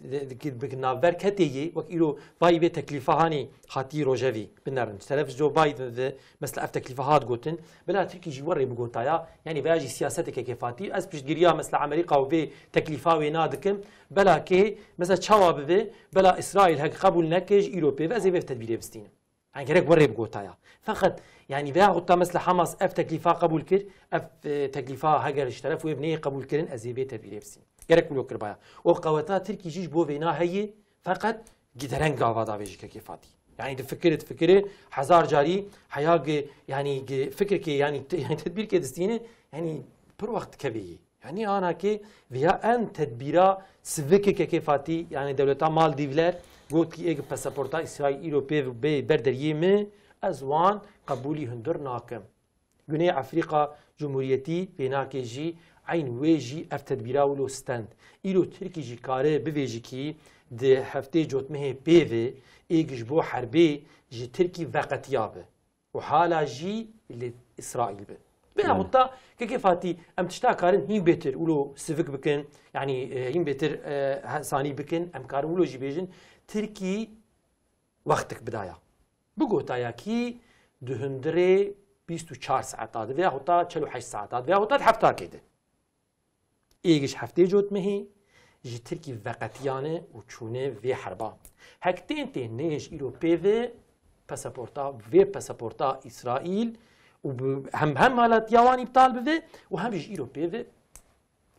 bi navber ketê yê, wek îro vayî vê teklîfa hanê hatî rojevî binerin. Ji teref Joe Biden ve mesela ev teklîfa hat gotin. Bila Tirkî jî werê bigotaya, yanî veya jî siyaseteke kêfatî. Ez piştgiriya mesela Amerîka û vê teklîfa wê nadikim. Belakê, mesela çawa bibe, bela Îsraîl hek qebûl neke, ji îro pê ve ez ê vê tedbîrê bistînim. Yani gerek werê bigotaya. Feqet, yani veya hutta mesela Hamas ev teklîfa qebûl kir, ev, e, teklîfa heger ji teref wê bineyê qebûl kirin, ez ê vê tedbîrê bistînim. Gerek wilo kirbaya. O qeweta Tirkî jî ji bo vêna heye, feqet gidereng gava davêjî kekê Fatî. Yani difikire, difikire, hezar carî heya gi, yani gi fikirkê, yani te-, yani tedbîrkê distîne, yani pir wext dikevê yê. Yani anakê viya en tedbîra sivikê kekê Fatî, yani dewleta Maldîvler, got ki ê gi pasaporta Îsraîl îro pê bê ber deriyê min, Ez wan qebûlî hundir nakim. Guney Efrîqa Cumhuriyetî vênakê jî eyn wê jî ev tedbîra wilo stend. Îro Tirkî jî kare bivêjikî di heftê cotmehê pê ve ê ji bo herbê ji Tirkî veqetiya bi û hala jî li Îsraîl bi. Vê Belê. Hewta kekê Fatî em tişta karin hîn bêtir wilo sivik bikin, yanî, e, hîn bêtir, e, he-, sanî bikin, em karin wilo jî bêjin, Tirkî wextik bidaya. Bigotaya kî di hundirê bîst û çar saeta di vê hota çel û heşt saeta di vê hota di heftakê di. Êgiş heftê cotmehê ji Tirkî veqetiyane û çûne vê herba. Hek tên tên nêj îro pê ve pasaporta, vê pasaporta Îsraîl û bi, hem, hem malatiya wan îptal bive û hem jî îro pê ve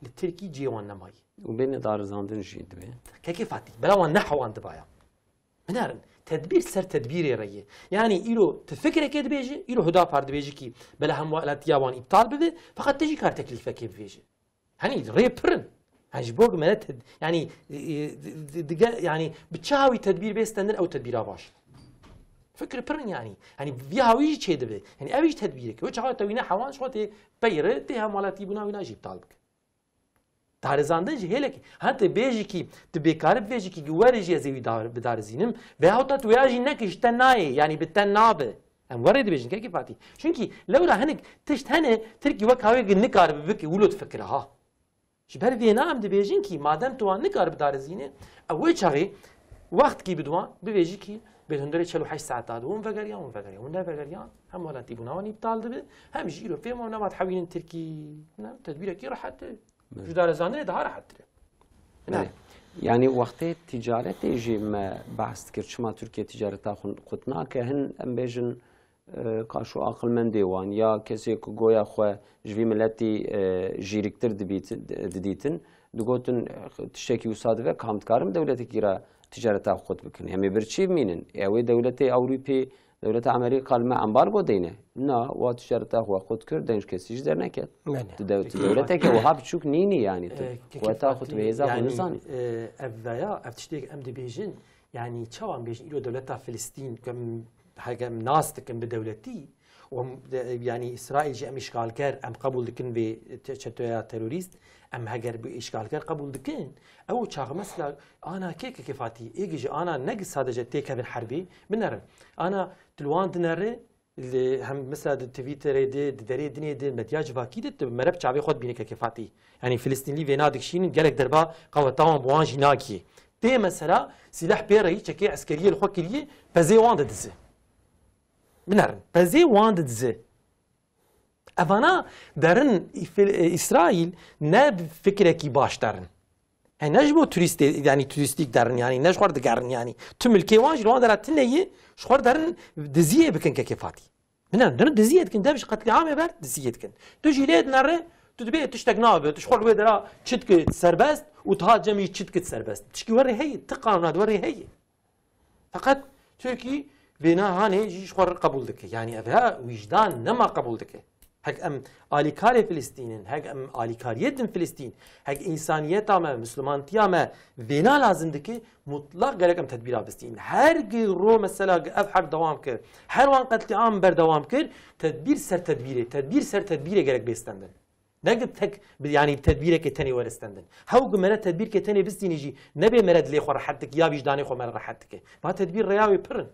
li Tirkî cihê wan nemayî. Û bêne darizandin jî divê. Kekê Fatî, bela wan ne hewan divaya. Binarin, tedbîr ser tedbîrê re ye. Yanî îro tu fikrekê dibêjî, îro Hudapar dibêjî kî bela hemwelatiya wan îptal bibe, feqet tu jî kar teklîfekê bivêjî. Hani rê pir in. Hani ji bo me ne ted-, yanî, e, e, di-, di-, dige, yanî bi çi hawî tedbîr bê stendin ew tedbîra baş. Fikir pir in yanî. Hani vî hawî jî çê dibe. Hani ev jî tedbîrek. Wê çaxa te wîne hewan ji xwe tê peyre, tê hemwelatî bûna wîna jî îptal bike. Darizandin ji hêlekî. Ha, tu bêjî kî, tu bêkarî bivêjî kî, werê jî ez ê wî dar-, bidarizînim. Veyahût tu wêya jî neke, ji te nayê, yanî bi te nabe. Em werê dibêjin, kekê Fatî. Çunkî lewra hinek tişt hene, Tirkî wek hawê nikaribe bike, wilo difikire ha. Ji ber vêna em dibêjin kî, madem tu wan nikaribe bidarizîne, ew wê çaxê wext kî bi diwan, bivêjî kî, bê hundirê çel û heşt saeta di hûn vegeriyan, hûn vegeriyan, hûn nevegeriyan, hem welatîbûna wan îptal dibe, hem jî îro fêm wan nevat hewînin Tirkî. Ne, tedbîrekî rehet e. Belê. Ji darizandinê daha rehettir e. Belê. Yanî wextê ticaretê jî me behs dikir, çima Tirkiye ticareta xwe qut nake? Hin em bêjin, e, kaş û aqilmendê wan ya kesê ku goya xwe ji vî miletî, e, jîriktir dibît-, didîtin, digotin, e, tiştekî wisa dibe, kam dikarin dewletekî re ticareta xwe qut bikin? Em ê birçî bimînin? Ew ê dewletê Ewropî Dewleta Amerîka li me ambargo deyne. Na, wa ticareta xwe qut kir, deng ji kesî jî derneket. Belê. Tu dew-, tu dewleteke wiha biçûk nînî, yanî tu quweta xwe, tu bi hêza xwe nizanî. E, ev veya, ev tiştê em dibêjin, yanî çawa em bêjin, îro dewleta Filistîn, ku em, heke em nas dikin bi dewletî, û em de, yanî Îsraîl jî em îşgalker, em qebûl dikin vê te-, çetoya terorîst, em heger bi îşgalker qebûl dikin, ew çax mesela ana kê kekê Fatî, êgî ji ana ne sadece têkevin herbê, binerin. Ana tu li wan dinere, Li hem mesela di Twitterê de, di derê dinê de, medya civakî de, tu mereb çavê xwe dibîne kekê Fatî. Yanî Filistînlî vêna dikişînin, gelek derba qeweta wan bi wan jî nagihê. Tê mesela sîleh pê re yî, çekê eskeriyê li xwe kiriye, pezê wan didize. Binerin, pezê wan didize. Evana derin Îfil-, e, Îsraîl ne bi fikrekî baş derin. He, ne ji bo turîstê, yanî turîstîk derin, yanî ne ji xwe re digerin, yanî tu milkê wan jî li wan dera tune ye, ji xwe re derin diziyê bikin kekê Fatî. Min derin diziyê dikin, dev ji qetlîamê ber diziyê dikin. Tu jî lê dinere, tu dibê tiştek nabe, tu ji xwe li wê dera çi dikit serbest û tu hat cem jî çi dikit serbest. Tişkî werê heye, ti qanûna di werê heye. Feqet Tirkî vêna hanê jî ji xwe re qebûl dike. Yanî ev ha wijdan nema qebûl dike. Hek em alîkarê Filistîn in, hek em alîkariyê din Filistîn, hek însaniyeta me, mislimantiya me vêna lazim dike, mutlaq gerek em tedbîra bistînin. Her gi ro mesela gi ev herb dewam kir, her wan qetlîam berdewam kir, tedbîr ser tedbîrê, tedbîr ser tedbîrê gerek bê stendin. Ne ki tek bi, yanî tedbîrekê tenê were stendin. Hew ku mere tedbîrkê tenê bistînî jî nebê mere dilê xwe rehet dike ya wîjdanê xwe mere rehet dike. Va tedbîr rêya wê pir in.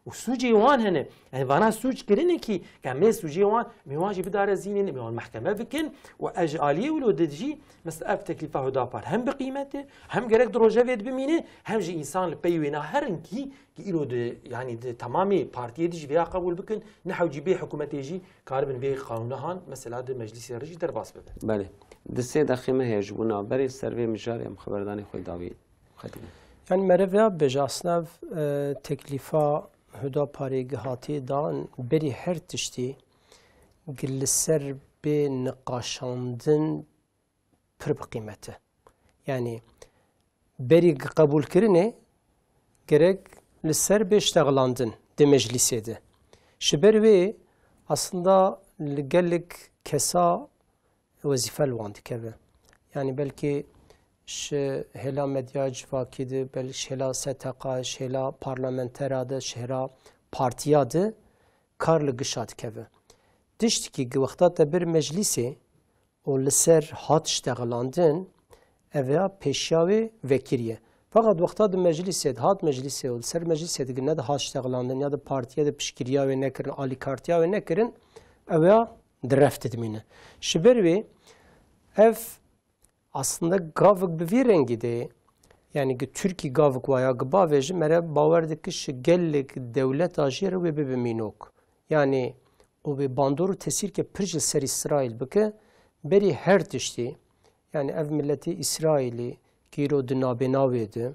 Û sûcê wan hene. Yanî vana sûc kirinê kî, ke em ê sûcê wan, em ê wan jî bidarezînin, em ê wan mehkeme bikin. Û ez ji aliyê wilo de jî, mesela ev teklîfa Hudapar hem bi qîmet e, hem gerek di rojevê de bimîne, hem jî însan li pey wêna herin kî, ki îro di, yanî di temamê partiyê de jî vêya qebûl bikin, ne hewcî bê hikûmetê jî karibin vê qanûna han, mesela di meclîsê re jî derbas bibe. Belê. Di sê deqê me heye ji bo navberê ser vê mijarê em xeberdanê xwe dawî xetîne. Yanî meriv ya bêje asnav, e, teklîfa Hudaparê gi hatiye dan berî her tiştî gi li ser bê niqaşandin pir bi qîmet e. Yanî berî qebûlkirinê gerek li ser bê ştexlandin di meclîsê de. Ji ber wê aslında li gelek kesa wezîfe li wan dikeve. Yanî belkî ji hêla medya civakî de, belkî ji hêla S T Q, ji hêla parlamentera de, ji hêla partiya de kar li gişa dikeve. Tiştekî gi wexta te bir meclîsê û li ser hat ştexelandin, ev ya pêşiya wê vekirî ye. Feqet wexta di meclîsê de hat meclîsê û li ser meclîsê de gi ne de hat ştexelandin ya de partiyê de piştgiriya wê nekirin, alîkartiya wê nekirin, ew ya di ref de dimîne. Ji ber wê ev aslında gavik bi vî rengî de ye. Yani gi Tirkî gavik waya gi bavêje, mere bawer dike ji gelek dewleta jê re wê bibe mînok. Yani û wê bandor û tesîrke pir ji ser Îsraîl bike, berî her tiştî, yani ev miletê Îsraîlî ki îro di nabêna wê de,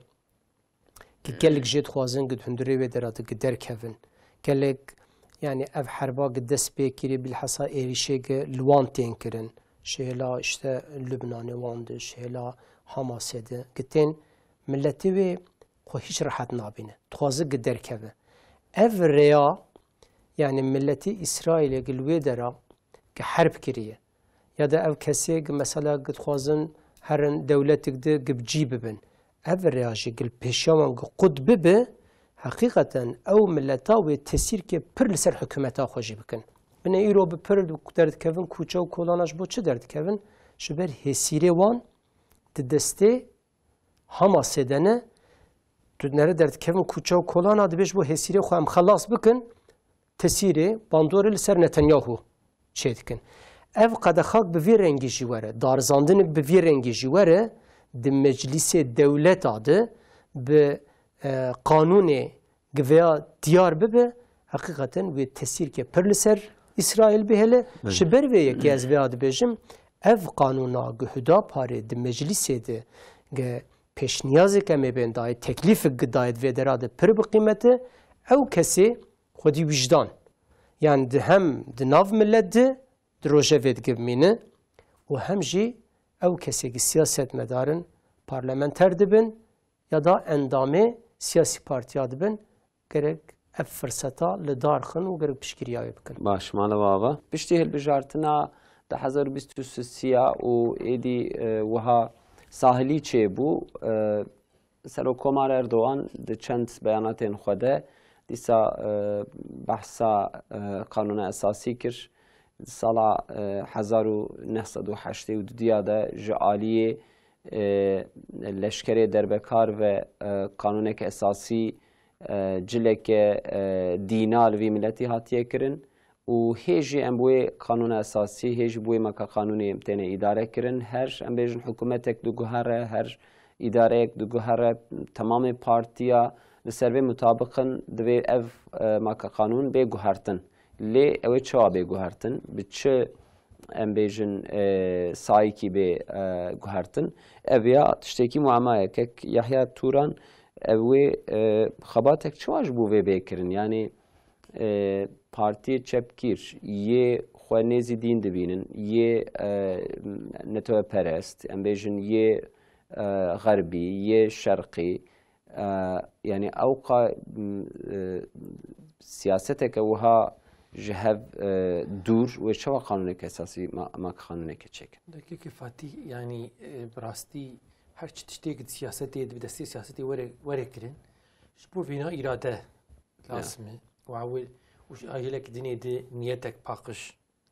ki gelek jê dixwazin gi hundirê wê dera de gi derkevin. Gelek, yani ev herba gi dest pê kirî, bilhassa êrîşê gi li wan tên kirin. Ji hêla işte Lubnanê wan de, ji hêla Hamasê de, gi tên miletê wê xwe hiç rehet nabîne. Dixwaze gi derkeve. Ev rêya, yani miletê Îsraîlê gi li wê dera gi herb kiriye. Ya da ev kesê gi mesela gi dixwazin herin dewletik de gi bi cî bibin. Ev rêya jî gi li pêşiya wan gi qut bibe, heqîqeten ew mileta wê tesîrkê pir li ser hikûmeta xwe jî bikin. Bine îro bi pir derdikevin, kûçe û kolana ji bo çi derdikevin? Ji ber hêsîrê wan di destê Hamasê de ne, tu nere derdikevin kûçe û kolana, dibê ji bo hêsîrê xwe em xelas bikin, tesîrê bandorê li ser Netanyahu çêdikin. Ev qedexak bi vî rengî jî were, darizandinik bi vî rengî jî were, di meclîsê dewleta de bi, e, qanûnê gi vêya diyar bibe, heqîqeten wê tesîrke pir li ser Îsraîl bihêle. Belê. Ji ber vê yekê ez vêya dibêjim, ev qanûna gi Hudaparê di meclîsê de gi pêşniyazek em ê bên dayê, teklîfek gi dayê di vê dera de pir bi qîmet e, ew kesê xwedî wijdan. Yani di hem di nav milet de di rojevê de gi bimîne û hem jî ew kesê gi siyasetmedar in, parlamenter dibin ya da endamê siyasî partiya dibin, gerek ev firseta li dar xin û gerek piştgiriya wê bikin. Baş, mala we ava. Piştî hilbijartina du hezar û bîst û sê ya û êdî, e, wiha sahilî çêbû, e, Serokkomar Erdogan di çend beyanatên xwe de dîsa, e, behsa, e, Qanûna Esasî kir. Di sala, e, hezar û neh sed û heştê û dudiya de ji aliyê, e, leşkerê derbekar ve, e, Qanûnek Esasî, e, cileke, e, dîna li vî miletî hatiye kirin. Û hê jî em bi wê Qanûna Esasî, hê jî bi wê maka qanûnê em têne îdare kirin. Her, em bêjin, hikûmetek diguhere, her îdareyek diguhere, temamê partiya li ser vê mutabiq in, divê ev, e, maka qanûn bê guhertin. Lê ew ê çawa bê guhertin? Bi çi, em bêjin, e, sayîkî bê, e, guhertin? Ev ya tiştekî muamayek e. Yahya Turan, ev wê, e, xebatek çawa ji bo vê bê kirin? Yanî, e, partiyê çepgîr yê xwe nêzî dîn dibînin, yê, e, neteweperest, em bêjin yê, e, xerbî, yê şerqî, e, yanî ewqa, m, e, siyaseteke wiha ji hev, e, dûr wê çawa qanûneke esasî ma, ma qanûneke çêkin? Dakikê Fatî, yanî, e, bi rastî her çi tiştê di siyasetê, di destê siyasetê were, were kirin, ji bo vêna îrade lazim e. Û ew û ji gelek dinê de niyetek paqij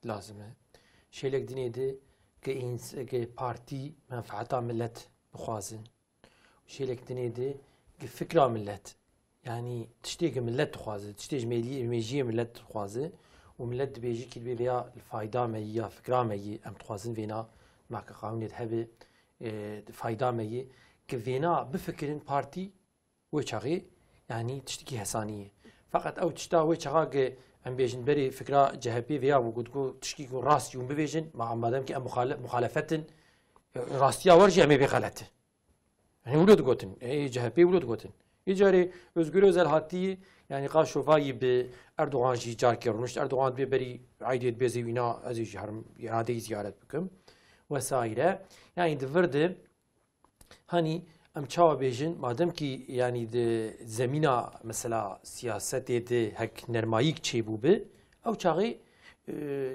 lazim e. Ji gelek dinê de ke ins-, ke partî menfeeta millet bixwazin. Ji gelek dinê de ke fikra millet, yanî tiştê ke millet dixwaze, tiştê ji mêliyê, mêjiyê millet dixwaze û millet dibêjî ki dibê vêya li fayda me yî ya fikra me yî, em dixwazin vêna maka qanûnê de hebe, e, fayda me yî, ke vêna bifikirin partî, wê çaxê, yanî tiştekî hesanî ye. Feqet ew tişta wê çaxa ke em bêjin berê fikra C H P vêya bû, ku digot tişkî ku rast jî hûn bibêjin, ma, madem ki em muxale-, muxalefet in, rastiya wer jî em ê bê xelet e. Yanî wilo digotin, ê C H P wilo digotin. Îcarê Özgür Özel hatî, yanî qa şovayî bi Erdogan jî carkê rûnişt. Erdogan dibê berî eydê dibê zê wîna ez ê jî herim îradeyî ziyaret bikim. Wesaîre. Yanî di vir de Hanî em çawa bêjin, madem kî, yanî di zemîna mesela siyasetê de hek nermayîk çêbû bi, ew çaxê, e,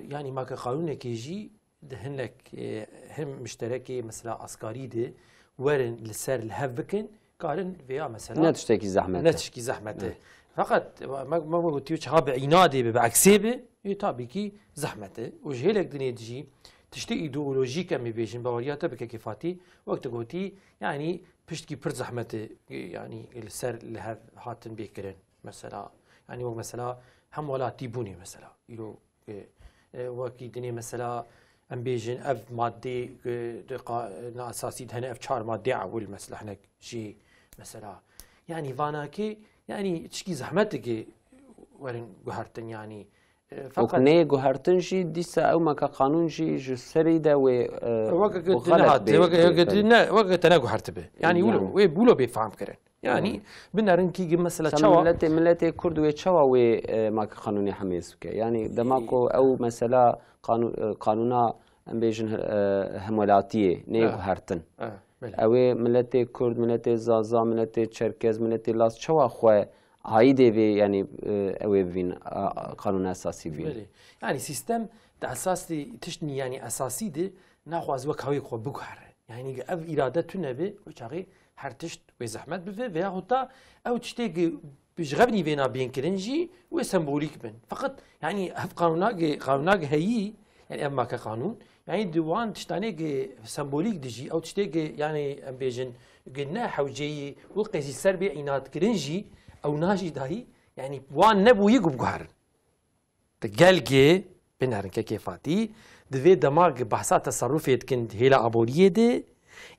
yanî make qanûnekê jî di hinek, e, him mişterekê mesela askarî de werin li ser li hev bikin, karin vêya mesela Ne tiştekî zehmet ne e. tiştekî zehmet e. Evet. Feqet me, me, me gotiye çaxa bi înadê be, bi eksê be, ê, tabii ki zehmet e. Û ji hêlek dinê jî tiştê îdeolojîk em ê bêjin, baweriya te bi kekê Fatî, wek tu gotî, yanî piştkî pir zehmet e, yanî li ser li hev hatin bê kirin. Mesela, yanî wek mesela hemwelatîbûnê mesela. Îro, e, e, wekî dinê mesela em bêjin ev maddê, e, di qa-, na esasî de hene ev çar maddê ewil mesela hinek jê mesela. Yanî vanakê, yanî çikî zehmeteke werin guhertin yanî. E, Wek feqet neyê guhertin jî dîsa ew meke qanûn jî ji serî de wê, e, weke bi tu xelet nehat, bê, weke, bê, weke tu belê. Ne, weke te ne guhertibe. Yanî wilo, Yanî. wê wilo bê fehm kirin. Yanî, Hmm. binerin kî mesela Sen çawa miletê, miletê Kurd wê çawa wê, e, meke qanûnê hemêz bike? Yanî dema ku ew mesela qanû-, e, qanûna em bêjin, e, hemwelatiyê neyê Eh. guhertin. Eh, belê. Ew ê miletê Kurd, miletê Zaza, miletê Çerkez, miletê Laz çawa xwe aîdê vê, yanî, e, ew ê bivîn, a, a, qanûna esasî bivîn? Belê. Yanî sîstem di esasî tişt nî, yanî esasî de naxwaz wek hawê xwe biguhere. Yanî ev îrade tune be, wê çaxê her tişt wê zehmet bibe, veya hota ew tiştê ki bi ji xev nîvêna bên kirin jî wê sembolîk bin. Feqet, yanî ev qanûna ki, qanûna ki heyî, yanî ev make qanûn, yanî di wan tiştanê ki sembolîk de jî, ew tiştê ki, yanî em bêjin, ki ne hewceyî û qêzî ser bê înat kirin jî, ew najî dayî, yanî wan nebûyî ku biguherin. Di gelgê, binerin kekê Fatî, di vê dema ki behsa teserrufê dikin di hêla aboriyê de,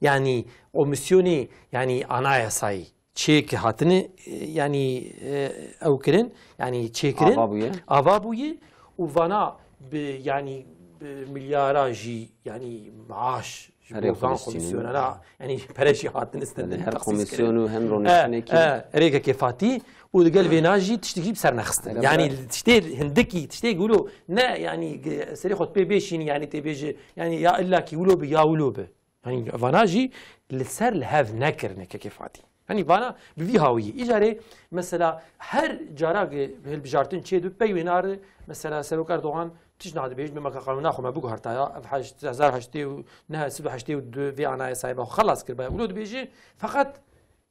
yanî komisyonê, yanî anayasayî çê ki hatine, e, yanî, e, ew kirin, yanî çêkirin, Ava bûye. ava bûye û vana bi, yanî bi milyara jî, yanî maaş ji Herê bo van Filistînî. Komisyonera, yanî pere jî hatin Belê, istin, her taksîz komisyon kirin. Û hem E, roniştinekî. E, rêkekê Fatî û digel vêna jî tiştekî bi ser nexistin. Hele Yanî bira- tiştê hindikî, tiştê wilo ne, yanî ge-, serê xwe pê bêşînî, yanî tê bêjî, yanî ya illa ki wilo bi, ya wilo bi. Yanî vana jî li ser li hev nekirine kekê Fatî. Yanî vana bi vî hawiyê. Îcarê mesela her cara ge hilbijartin çê dibe pey wêna re mesela Serok Erdogan tişt nadibêjî, me meke qanûna xwe me biguhertaya, ev heşt, hezar heştê û neh, sed û heştê û du vê anayasayê me xwe xelas kiribaya. Wilo dibêjî, feqet,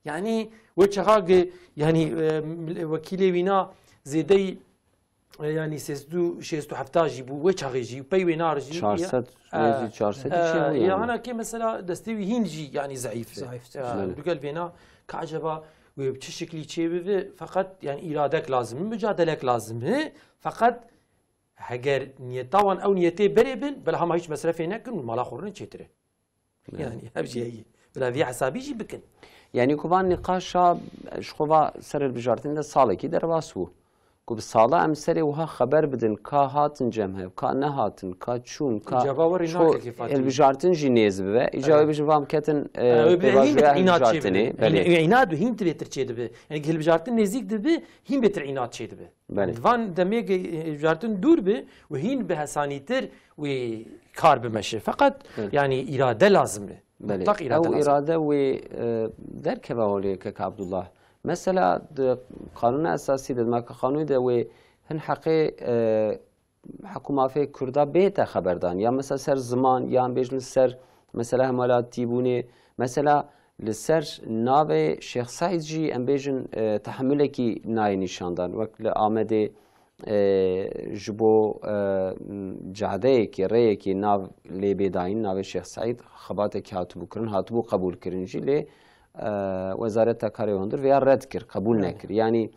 yanî, wê çaxa ge, yanî, e, mil-, wekîlê wîna zêdeyî, e, yanî, sêzdû, şêst û hefta jî bû, wê çaxê jî, pey wêna re jî, Çar sed, e, nêzî çar sed e, çê bû, ya yanî. Hana kê mesela destê wî hîn jî, yanî, zeîf e. Zeîf e. Ya, Belê. Digel vêna, ka acaba wê bi çi şiklî çê bibe, feqet, yanî, îradek lazim e, micadelek lazim e, feqet Heger niyeta wan ew niyetê berê bin, bila hema hiç mesrefê nekin û mala xwe rûnin çêtir e. Evet. Yanî ev jî heye. Bila vî hesabî jî bikin. Yanî ku van nîqaşa ji xwe va ser hilbijartin de salekî derbas bû. Ku bi sala em serê wiha xeber bidin, ka hatin cem hev, ka nehatin, ka çûn, ka Îcaba werî ço nake kêfatî. Hilbijartin jî nêz bibe. Îca Evet. wê bijin va em ketin, e, Ha, wê bê hîn pêvajoya bêtir înat çê hilbijartinê. bibe. Belê. Î-, înat û hîn divê tir çê dibe. Yanî hilbijartin nêzîk dibe, hîn bêtir înat çê dibe. Belê. Van demê ge-, e, hilbijartin dûr be û hîn bi hesanîtir wê kar bimeşe. Feqet, Evet. yanî, îrade lazim e. Belê. Mutlaq îrade Ew lazim. îrade wê, e, derkeve holê kek Abdullah. Mesela di Qanûna Esasî de, di maka qanûnê de wê hin heqê, e, heqû mafê Kurda bête xeberdan. Ya mesela ser ziman, yan bêjin ser mesela hemwelatîbûnê. Mesela li ser navê Şêx Seîd jî em bêjin, e, tehemulekî nayê nîşandan. Wek li Amedê, e, ji bo, e, cadeyekî, rêyekî nav lê bê dayîn, navê Şêx Seîd xebatekî hatibû kirin, hatibû qebûlkirin jî lê, e, Wezareta Karê Hundir vêya red kir, qebûl Evet. nekir. Yanî,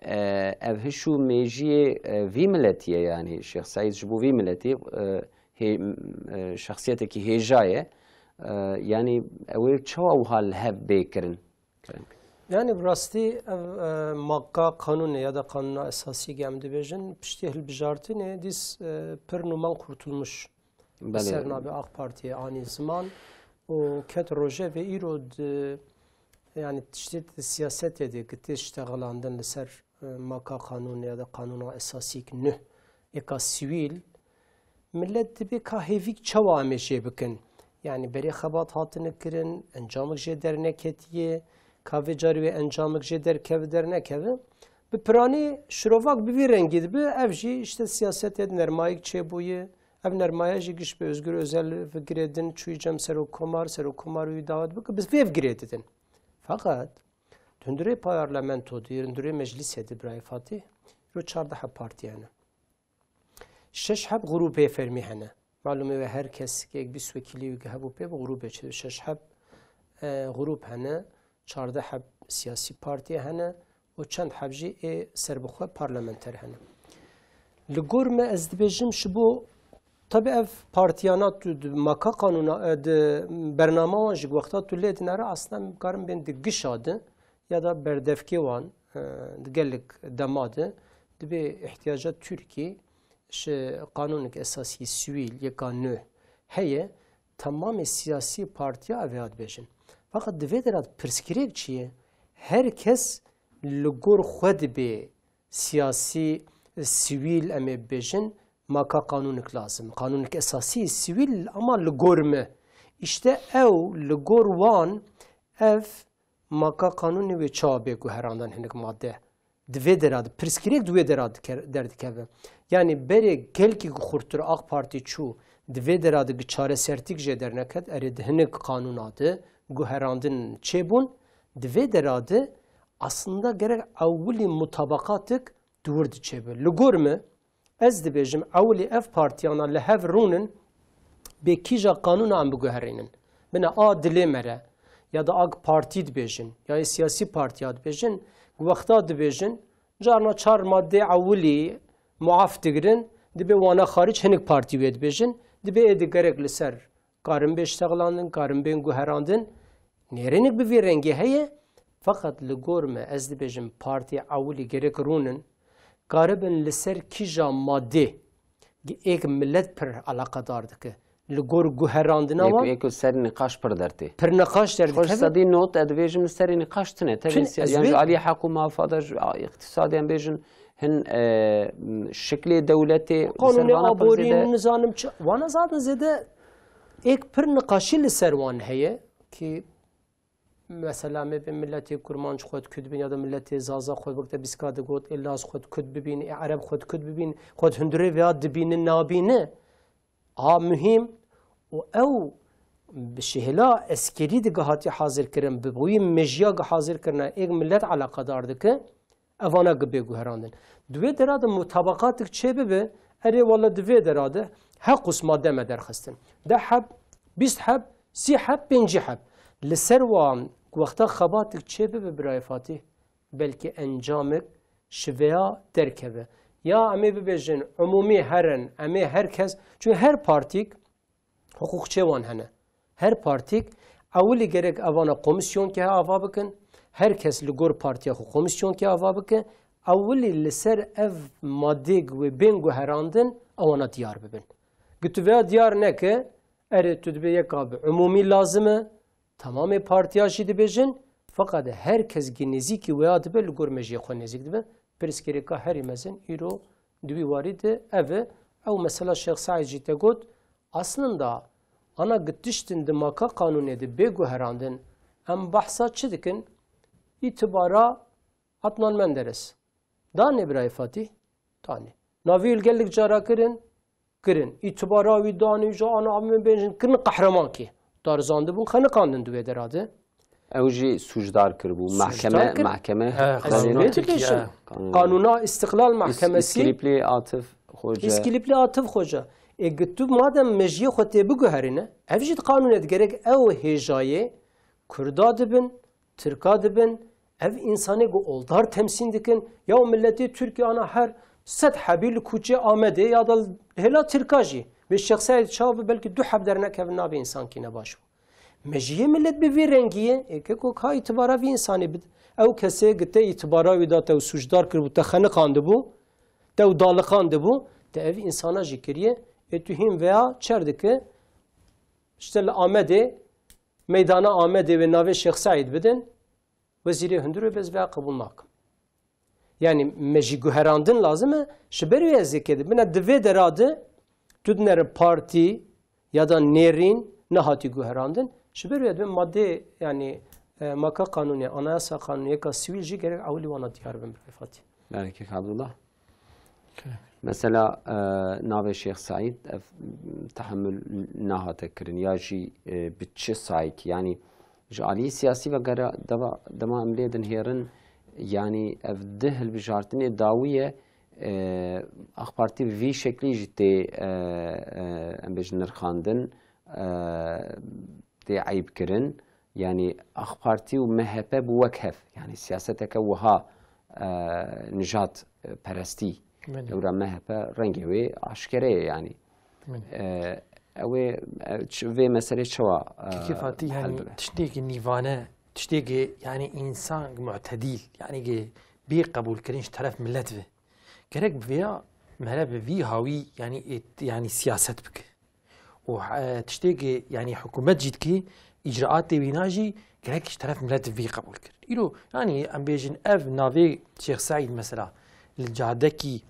e, ev hiş û mêjiyê, e, vî miletî ye, yanî Şêx Seîd ji bo vî miletî, e, hê-, e, şexsiyetekî hêja ye. E, yanî ew ê çawa wiha li hev bê kirin? Yanî bi rastî ev, e, maka qanûnê ya da qanûna esasî ge em dibêjin, piştî hilbijartinê dîs, e, pir Numan Kurtulmuş Belê. ser navê AK Partiyê anî ziman û ket rojevê îro di, yanî tiştê di siyasetê de ki tê ştexelandin li ser, e, maka qanûnê ya da qanûna esasî ki nuh êka sivîl, milet dibê ka hêvîk çawa em ê jê bikin. Yanî berê xebat hatine kirin, encamik jê derneketiye, ka vê carî wê encamik jê derkeve dernekeve. Bi piranî şirovak bi vî rengî dibe, ev jî işte siyasetê de nermayek çêbûye. Ev nermaye jî giş bi Özgür Özel ve girêdin, çûyî cem Serokkomar, Serokkomar wî dawet bike, bi vê girêdidin. Feqet Hundirê parlamento di, hundirê meclîsê di, birayê Fatî, îro çardeh heb partî hene. Şeş heb grûpê fermî hene. Malûmê we her kes kek bîst wekîlî wî hebû pê bi grûpê çi şeş heb, e, grûp hene, çardeh heb siyasî partî hene û çend heb jî ê serbixwe parlamenter hene. Li gor me ez dibêjim ji bo, tabi ev partiyana tu di maka qanûna, e, di bernama wan jî wexta tu lê dinere aslında em karin bên di gişa di ya da berdevkê wan, e, di gelek dema de dibê ihtiyaca Tirkî ji qanûnek esasî sivîl yeka nû heye, temamê siyasî partiya ev ya dibêjin. Fakat di vê de re pirsgirêk çi ye? Her kes li gor xwe dibê siyasî, sivîl em ê bibêjin, maka qanûnek lazim. Qanûnek esasî sivîl ama li gor me. Îşte ew li gor wan ev maka qanûnê wê çawa bê guherandin hinek madde? Di vê dera de, pirsgirêk di wê dera diker-, derdikeve. Yanî berê gelkî ku xurtir AK Partî çû, di vê dera de gi çaresertîk jê derneket, erê di hinek qanûna de guherandin çêbûn, di vê dera de aslında gerek ewilî mutabaqatik di wir de çêbe. Li gor me, ez dibêjim, ewilî ev partiyana li hev rûnin, bê kîja qanûna em biguherînin. Bine a dilê me re, ya da ak partî dibêjin, ya yê siyasî partiya dibêjin, wexta dibêjin, carna çar madê ewilî muaf digirin, dibê wana xaric hinek partî wê dibêjin, dibê ê di gerek li ser karin bê ştexlandin, karin bên guherandin. Nêrînik bi vî rengî heye, feqet li gor me, ez dibêjim, partî ewilî gerek rûnin, karibin li ser kîja madê êk milet pir eleqedar dike. Li gor guherandina Yek, wan yek ser nîqaş pir dertê. Pir nîqaş derdikeve. Xweş sedî not, ez dibêjim, li serê nîqaş tune. Tevê Tune, siya-, ez yan ji wê alî heqû mafada, ji a-, îqtîsadê em bêjin, hin, e, şiklê dewletê, li ser Qanûnê vana pir aborî, zêde nizanim çi, wana zaten zêde êk pir niqaşî li ser wan heye ki mesela me bê miletê Kurmanc xwe dikut bibîn ya da miletê Zaza xwe wek te bîska digot, ê Laz xwe dikut bibîn, ê Ereb xwe dikut bibîn, xwe di hundirê veya dibînin nabîne. A muhîm û ew bi şihêla eskerî di gihatiye hazir kirin, bi wî mejiya gi hazir kirine, êk milet eleqedar dike, evana gi bê guherandin. Di wê dera de mutabaqatik çê bibe, erê wele di vê dera de heqûs madde me derxistin. Deh heb, bîst heb, sî heb, pêncî heb. Li ser wan wexta xebatik çê bibe birayê Fatîh, belkî encamek ji veya derkeve. Ya em ê bibêjin umûmî herin, em ê her kes, çünkü her partîk hiqûqçê wan hene. Her partîk ewilî gerek evana komîsyonkê ava bikin, her kes li gor partiya xwe komîsyonkê ava bike, ewilî li ser ev madê wê bên guherandin ewana diyar bibin. Gi tu veya diyar neke, erê tu dibê yeka bi umûmî lazim e, Temamê partiya jî dibêjin, feqet her kes gi nêzîkî wêya dibe, li gor mejiyê xwe nêzîk dibe. Pirsgirêka herî mezin îro di wî warî de ev e. Ew mesela Şêx Seîd jî te got, aslında ana gi tiştin di maka qanûnê de bê guherandin, em behsa çi dikin? Îtibara Adnan Menderes. Danê birayê Fatîh? Danê. Navî li gelek cara kirin, kirin. Îtibara wî danê, ji ana em bêjin, kirin qehremankî. Darizandibûn, xeniqandin di wê dera de. Ew jî sûcdar kiribû. Sûcdar Mahkeme, kir. mahkeme He, Ez qanûna vê Tirkiye. dibêjim. Qanûna. Qanûna Îstiqlal Is-, Mahkemesi. Îskilîplî Atif Xoce. Îskilîplî Atif Xoce. Ê gi tu madem mejiyê xwe tê biguherîne, ev jî di qanûnê de gerek ew hêjayê Kurda dibin, Tirka dibin, ev însanê ku oldar temsîl dikin, ya û miletê Tirkiyê ana her sed hebî li kuçê Amedê ya da hêla Tirka jî. Bê Şêx Seîd çawa bi belkî du heb dernekevin nabê însankî nebaş bû. Mejiyê milet bi vî rengî ye, ê ke ku ka îtibara vî însanê bid-, ew kesê gi te îtibara wî da te û sûcdar kiribû, te xeniqandibû, te û daliqandibû, te ev însana jî kiriye, ê tu hîn veya çer dike, işte li Amedê, meydana Amedê wê navê Şêx Seîd bidin, Wezîrê hundir wê, bez veya qebûl nakim. Yanî me jî guherandin lazim e, ji ber wê ez ê kê dibine di vê dera de tu dinere partî ya da nêrîn nehatî guherandin. Ji ber wê dibe madê, yanî, e, maka qanûnê, anayasa qanûnê, yeka sivîl jî gerek ewilî wana diyar bin birayê Fatîh. Belê kek Abdullah. Okey. Mesela, e, navê Şêx Seîd ev tehemul nehate kirin ya jî, e, bi çi sayekî? Yanî Ji aliyê siyasî ve gera deva, dema em lê dinhêrin, yanî ev di hilbijartinê dawî ye, e, AK Partî bi vî şeklî jî tê, e, e, em bêjin nirxandin, e, tê eyb kirin. Yanî AK Partî û M H P bi wek hev, yanî siyaseteke wiha, e, nijad, e, perestî, Belê. Lewra M H P rengê wê aşkere ye yanî. Belê. E, ew ê, e, ç-, vê meselê çawa, e, Kekê Fatî, hel yanî bibe? Tiştêkî nîvane, tiştêkî yanî însan mu'tedîl, yanî ki bê qebûlkirin ji teref milet ve. Gerek bi vêya mere bi vî hawî yanî êt-, yanî siyaset bike. Û, e, tiştêkî, yanî hikûmet jî dikî, îcraatê wîna jî gerek ji teref milet vî qebûl kir. Îro, yanî em bêjin ev navê Şêx Seîd mesela li cadekî,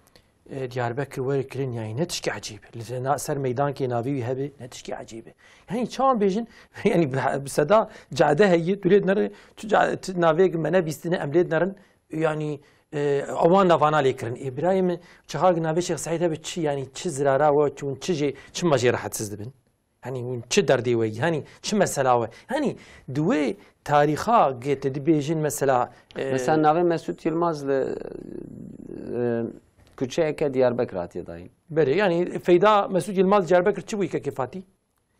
e, Diyarbekir were kirin, yanî ne tişkî ecêb e. Li na-, ser meydankê navê wî hebe, ne tişkî ecêb e. Yanî çawan bêjin, yanî bi, bi seda cade heye, tu lê dinere, tu ca-, tu navê me nebîstine, em lê dinerin, yanî, e, wan navana lê kirin. Ê birayê min, çaxa navê Şêx Seîd hebe çi, yanî çi zirara we, çi hûn çi jê, çima jê rehetsiz dibin? Yanî hûn çi derdê we, yanî çi mesela we? Yanî di wê tarîxa ge te dibêjin mesela, e, Mesela navê Mesûd Yilmaz li, e, kuçeyeke Diyarbekir hatiye dayîn. Belê, yanî feyda Mesûd Yilmaz Diyarbekir çi bû, Kekê Fatî?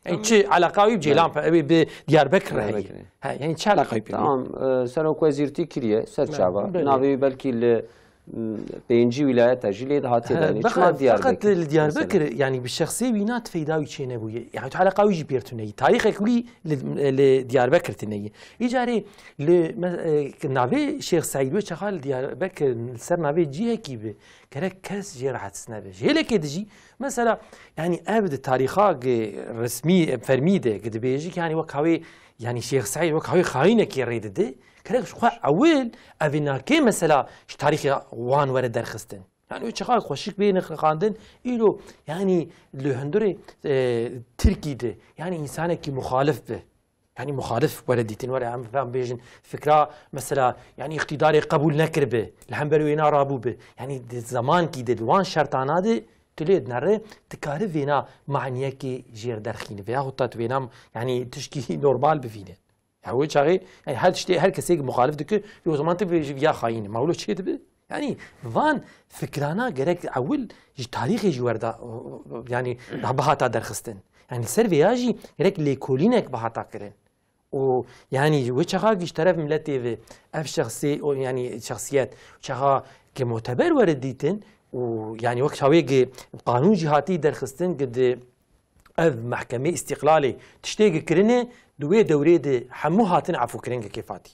Yanî çi eleqa wî bi Ceylan Pe-, wî bi Diyarbekir re heye? Diyarbekir. He, yanî çi eleqa wî pê? Tamam, e, serokwezîrtî kiriye, ser çava. Belê. Navê wî belkî li, m, pêncî wîlayeta jî lê dihatiye dayîn. He, çima Diyarbekir? Feqet li Diyarbekir, yanî bi şexsê wîna ti feyda wî çê nebûye. Yanî tu eleqa wî jî pêr tune yî. Tarîxek wî li, li Diyarbekir tune yî. Îcarê li me-, e, navê Şêx Seîd wê çaxa li Diyarbekir li ser navê cihekî bi. Gerek kes jê rehetsiz nebe. Ji hêlekê dijî, mesela, yanî ev di tarîxa gi resmî, fermî de gi dibêjî ki, yanî wek hawê, yanî Şêx Seîd wek hawê xayînekê rê dide, gerek ji xwe ewil evê nakê mesela ji tarîxê wan were derxistin. Yanî wê çaxa xweşik bê nirxandin, îro, yanî li hundirê, e, Tirkî de, yanî însanekî muxalif bi. Yanî muxalif were dîtin, were em, em bêjin fikra, mesela, yanî îqtîdarê qebûl nekiribe, li hember wêna rabûbe. Yanî di zemankî de, di wan şertana de, tu lê dinere, tu kari vêna maniyekê jêr derxînibe. Yahut ta tu vêna, yanî tişkî normal bivîne. Ya wê çaxê, yanî her tiştê, her kesê ki muxalif dike, o zaman tu vê ji viya xayîn e. Ma wilo çê dibe? Yanî van fikrana gerek ewil ji tarîxê jî were da, yanî da bihata derxistin. Yanî ser vêya jî gerek lêkolînek bihata kirin. Û yanî wê çaxa ki ji teref miletê ve ev şexsê, o yanî şexsiyet, çaxa ki muteber were dîtin û yanî wek çawê ki qanûn jî hatî derxistin ki di ev mehkemê îstîqlalê tiştê ki kirine, di wê dewrê de hemû hatin efûkirin, Kekê Fatî.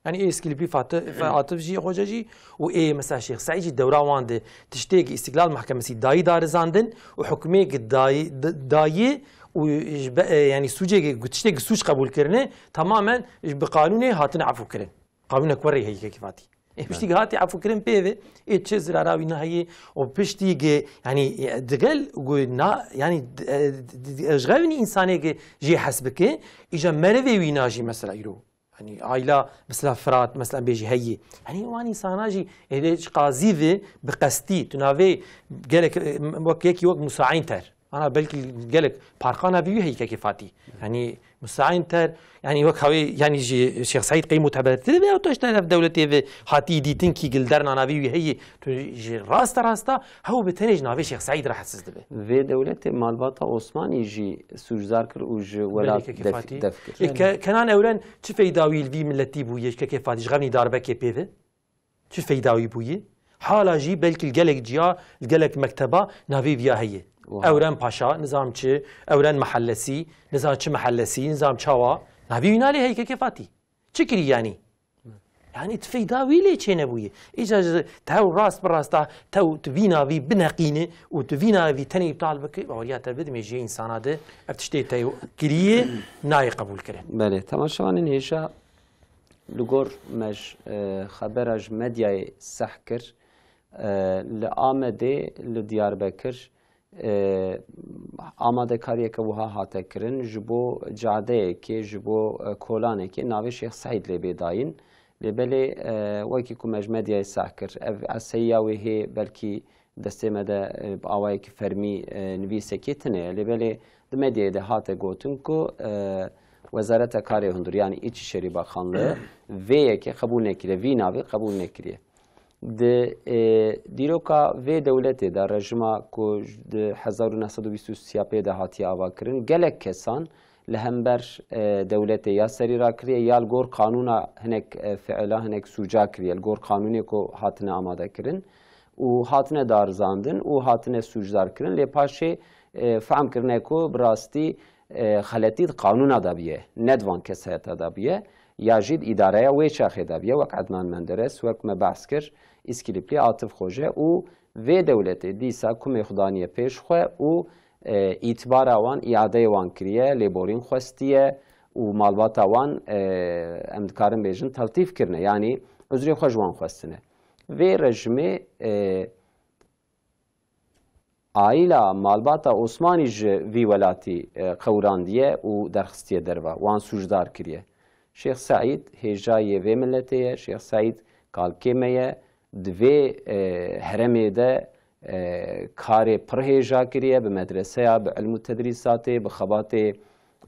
Yanî ê Skilpî Fati-, Atif jî, Xoce jî û ê mesela Şêx Seîd jî dewra wan de tiştê ki Îstîklal Mahkemesî dayî darizandin û hukmê ki dayî, d-, dayî û ji be-, e, yanî sûcê ki, tiştê ki sûc qebûl kirine, tamamen ji bi qanûnê hatine efû kirin. Qanûnek werê heye, Kekê Fatî. Ê piştî ki hatî efû kirin pê ve, ê çi zirara wî naheye û piştî ki, yanî, e, digel gu na, yanî, e, d-, d-, d-, ji xeynî însanê ki jê hes bike, îja merivê wîna jî mesela îro. Yanî aîla mesela Firat, mesela bêjî heyî. Yanî wan însana jî êdê ji qazî ve bi qestî, tu navê gelek, e, wek yekî wek Musa Eynter. Ana belkî gelek parqana vî wî heyî, Kekê Fatî. Yanî Musa Eynter, yanî wek hawê, yanî jî Şêx Seîd qey mutebertir ve, ew taşta ev dewletê ve hatî dîtin ki gilderna navî wî heyî, tu ji rasta rasta hew bi tenê ji navê Şêx Seîd rahatsiz dibe. Vê dewletê malbata Osmanî jî sûcdar kir û ji Belê, welat Kekê def-, Fatî. Def kir. Ê, Ke-, Kenan Ewren çi feyda wî li vî miletî bûye, Kekê Fatî, ji xevnî darbekê pê ve? Çi feyda wî bûye? Hala jî belkî li gelek ciya, li gelek mekteba navê viya heye. Wiha. Ewren Paşa, nizam çi, Ewren Mehellesî, nizam çi mehellesî, nizam çawa, navê wî nalê heye, Kekê Fatî. Çi kirî yanî? Yanî ti feyda wî lê çênebûye. Îca ji tew rast bi rasta tew tu vî navî bineqîne û tu vî navî tenê îptal bike, baweriya te bidimê jê însana de ev tiştê te kirî ye, nayê qebûl kirin. Belê, temaşevanên hêja, li gor me ji, e, xebera ji medyayê seh kir, e, li Amedê, li Diyarbekir, e, amadekariyeke wiha hate kirin, ji bo cadeyekê, ji bo, e, kolanekê navê Şêx Seîd lê bê dayîn. Lê belê, e, wekî ku me ji medyayê seh kir, ev eseyiya wê hê belkî destê me de, e, bi awayekî fermî, e, nivîsekê tune ye. Lê belê di medyayê de hate gotin ku, e, Wezareta Karê Hundir, yanî Îçişêrî Baxanlığî, vê yekê qebûl nekiriye, vî navê qebûl nekiriye. Di, e, dîroka vê dewletê de, rejima ku di hezar û neh sed û bîst û sê ya pê de hatiye avakirin, gelek kesan li hember, e, dewletê ya serî rakiriye, ya li gor qanûna hinek, e, fiila, hinek sûca kiriye, li gor qanûnê ku hatine amadekirin û hatine darizandin û hatine sûcdar kirin. Lê paşê, e, fehm kirine ku bi rastî, e, xeletî di qanûna de biye, ne di van kesayeta de biye, ya jî di îdareya wê çaxê de biye, wek Ednan Menderes, wek me behs kir, Îskilîplî Atif Xoce û vê dewletê dîsa kumê xwe daniye pêş xwe û, e, îtibara wan, îadeyê wan kiriye, lêborîn xwestiye û malbata wan, e, em dikarin bêjin, teltîf kirine. Yanî uzrê xwe ji wan xwestine. Vê rejimê, e, aîla malbata Osmanî ji vî welatî, e, qewrandiye û derxistiye derve, wan sûcdar kiriye. Şêx Seîd hêjayê vê miletê ye, Şêx Seîd kalkê me ye, di vê, e, heremê de, e, karê pir hêja kiriye, bi medreseya, bi ilm û tedrîsatê, bi xebatê,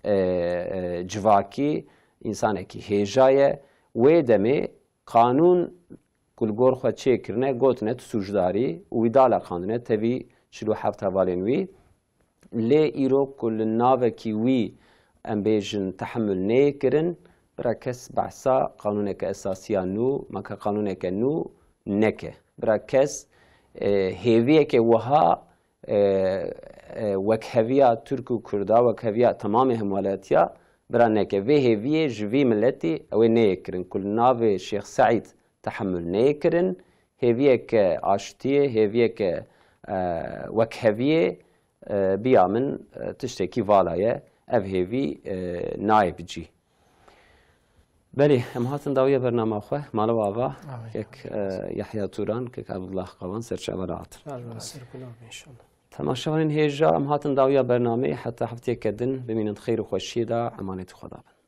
e, e, civakî, însanekî hêja ye. Wê demê qanûn ku li gor xwe çêkirine, gotine tu sûcdarî û wî daleqandine tevî çil û heft hevalên wî. Lê îro ku li navekî wî, em bêjin, tehemul neyê kirin, bira kes behsa qanûneke esasiya nû, meke qanûneke nû neke. Bira kes, e, hêviyeke wiha, e, e, wekheviya Tirk û Kurda, wekheviya temamê hemwelatiya bira neke. Vê hêviyê ji vî miletî ew ê neyê kirin ku li navê Şêx Seîd tehemul neyê kirin. Hêviyeke aştiyê, hêviyeke, e, wekheviyê, e, biya min, e, tiştekî vala ye. Ev hêvî, e, nayê bi cî. Belê, em hatin dawiya bernama xwe, mala û ava, Amin. kek, e, Yahya Turan, kek Abdullah Qawan, serçava rahat. Her zaman ser kulav inşallah. Temaşevanên hêja, em hatin dawiya bernameyê, heta hefteyeke din, bimînin di xeyr û xweşiyê de, emanetî Xweda bin.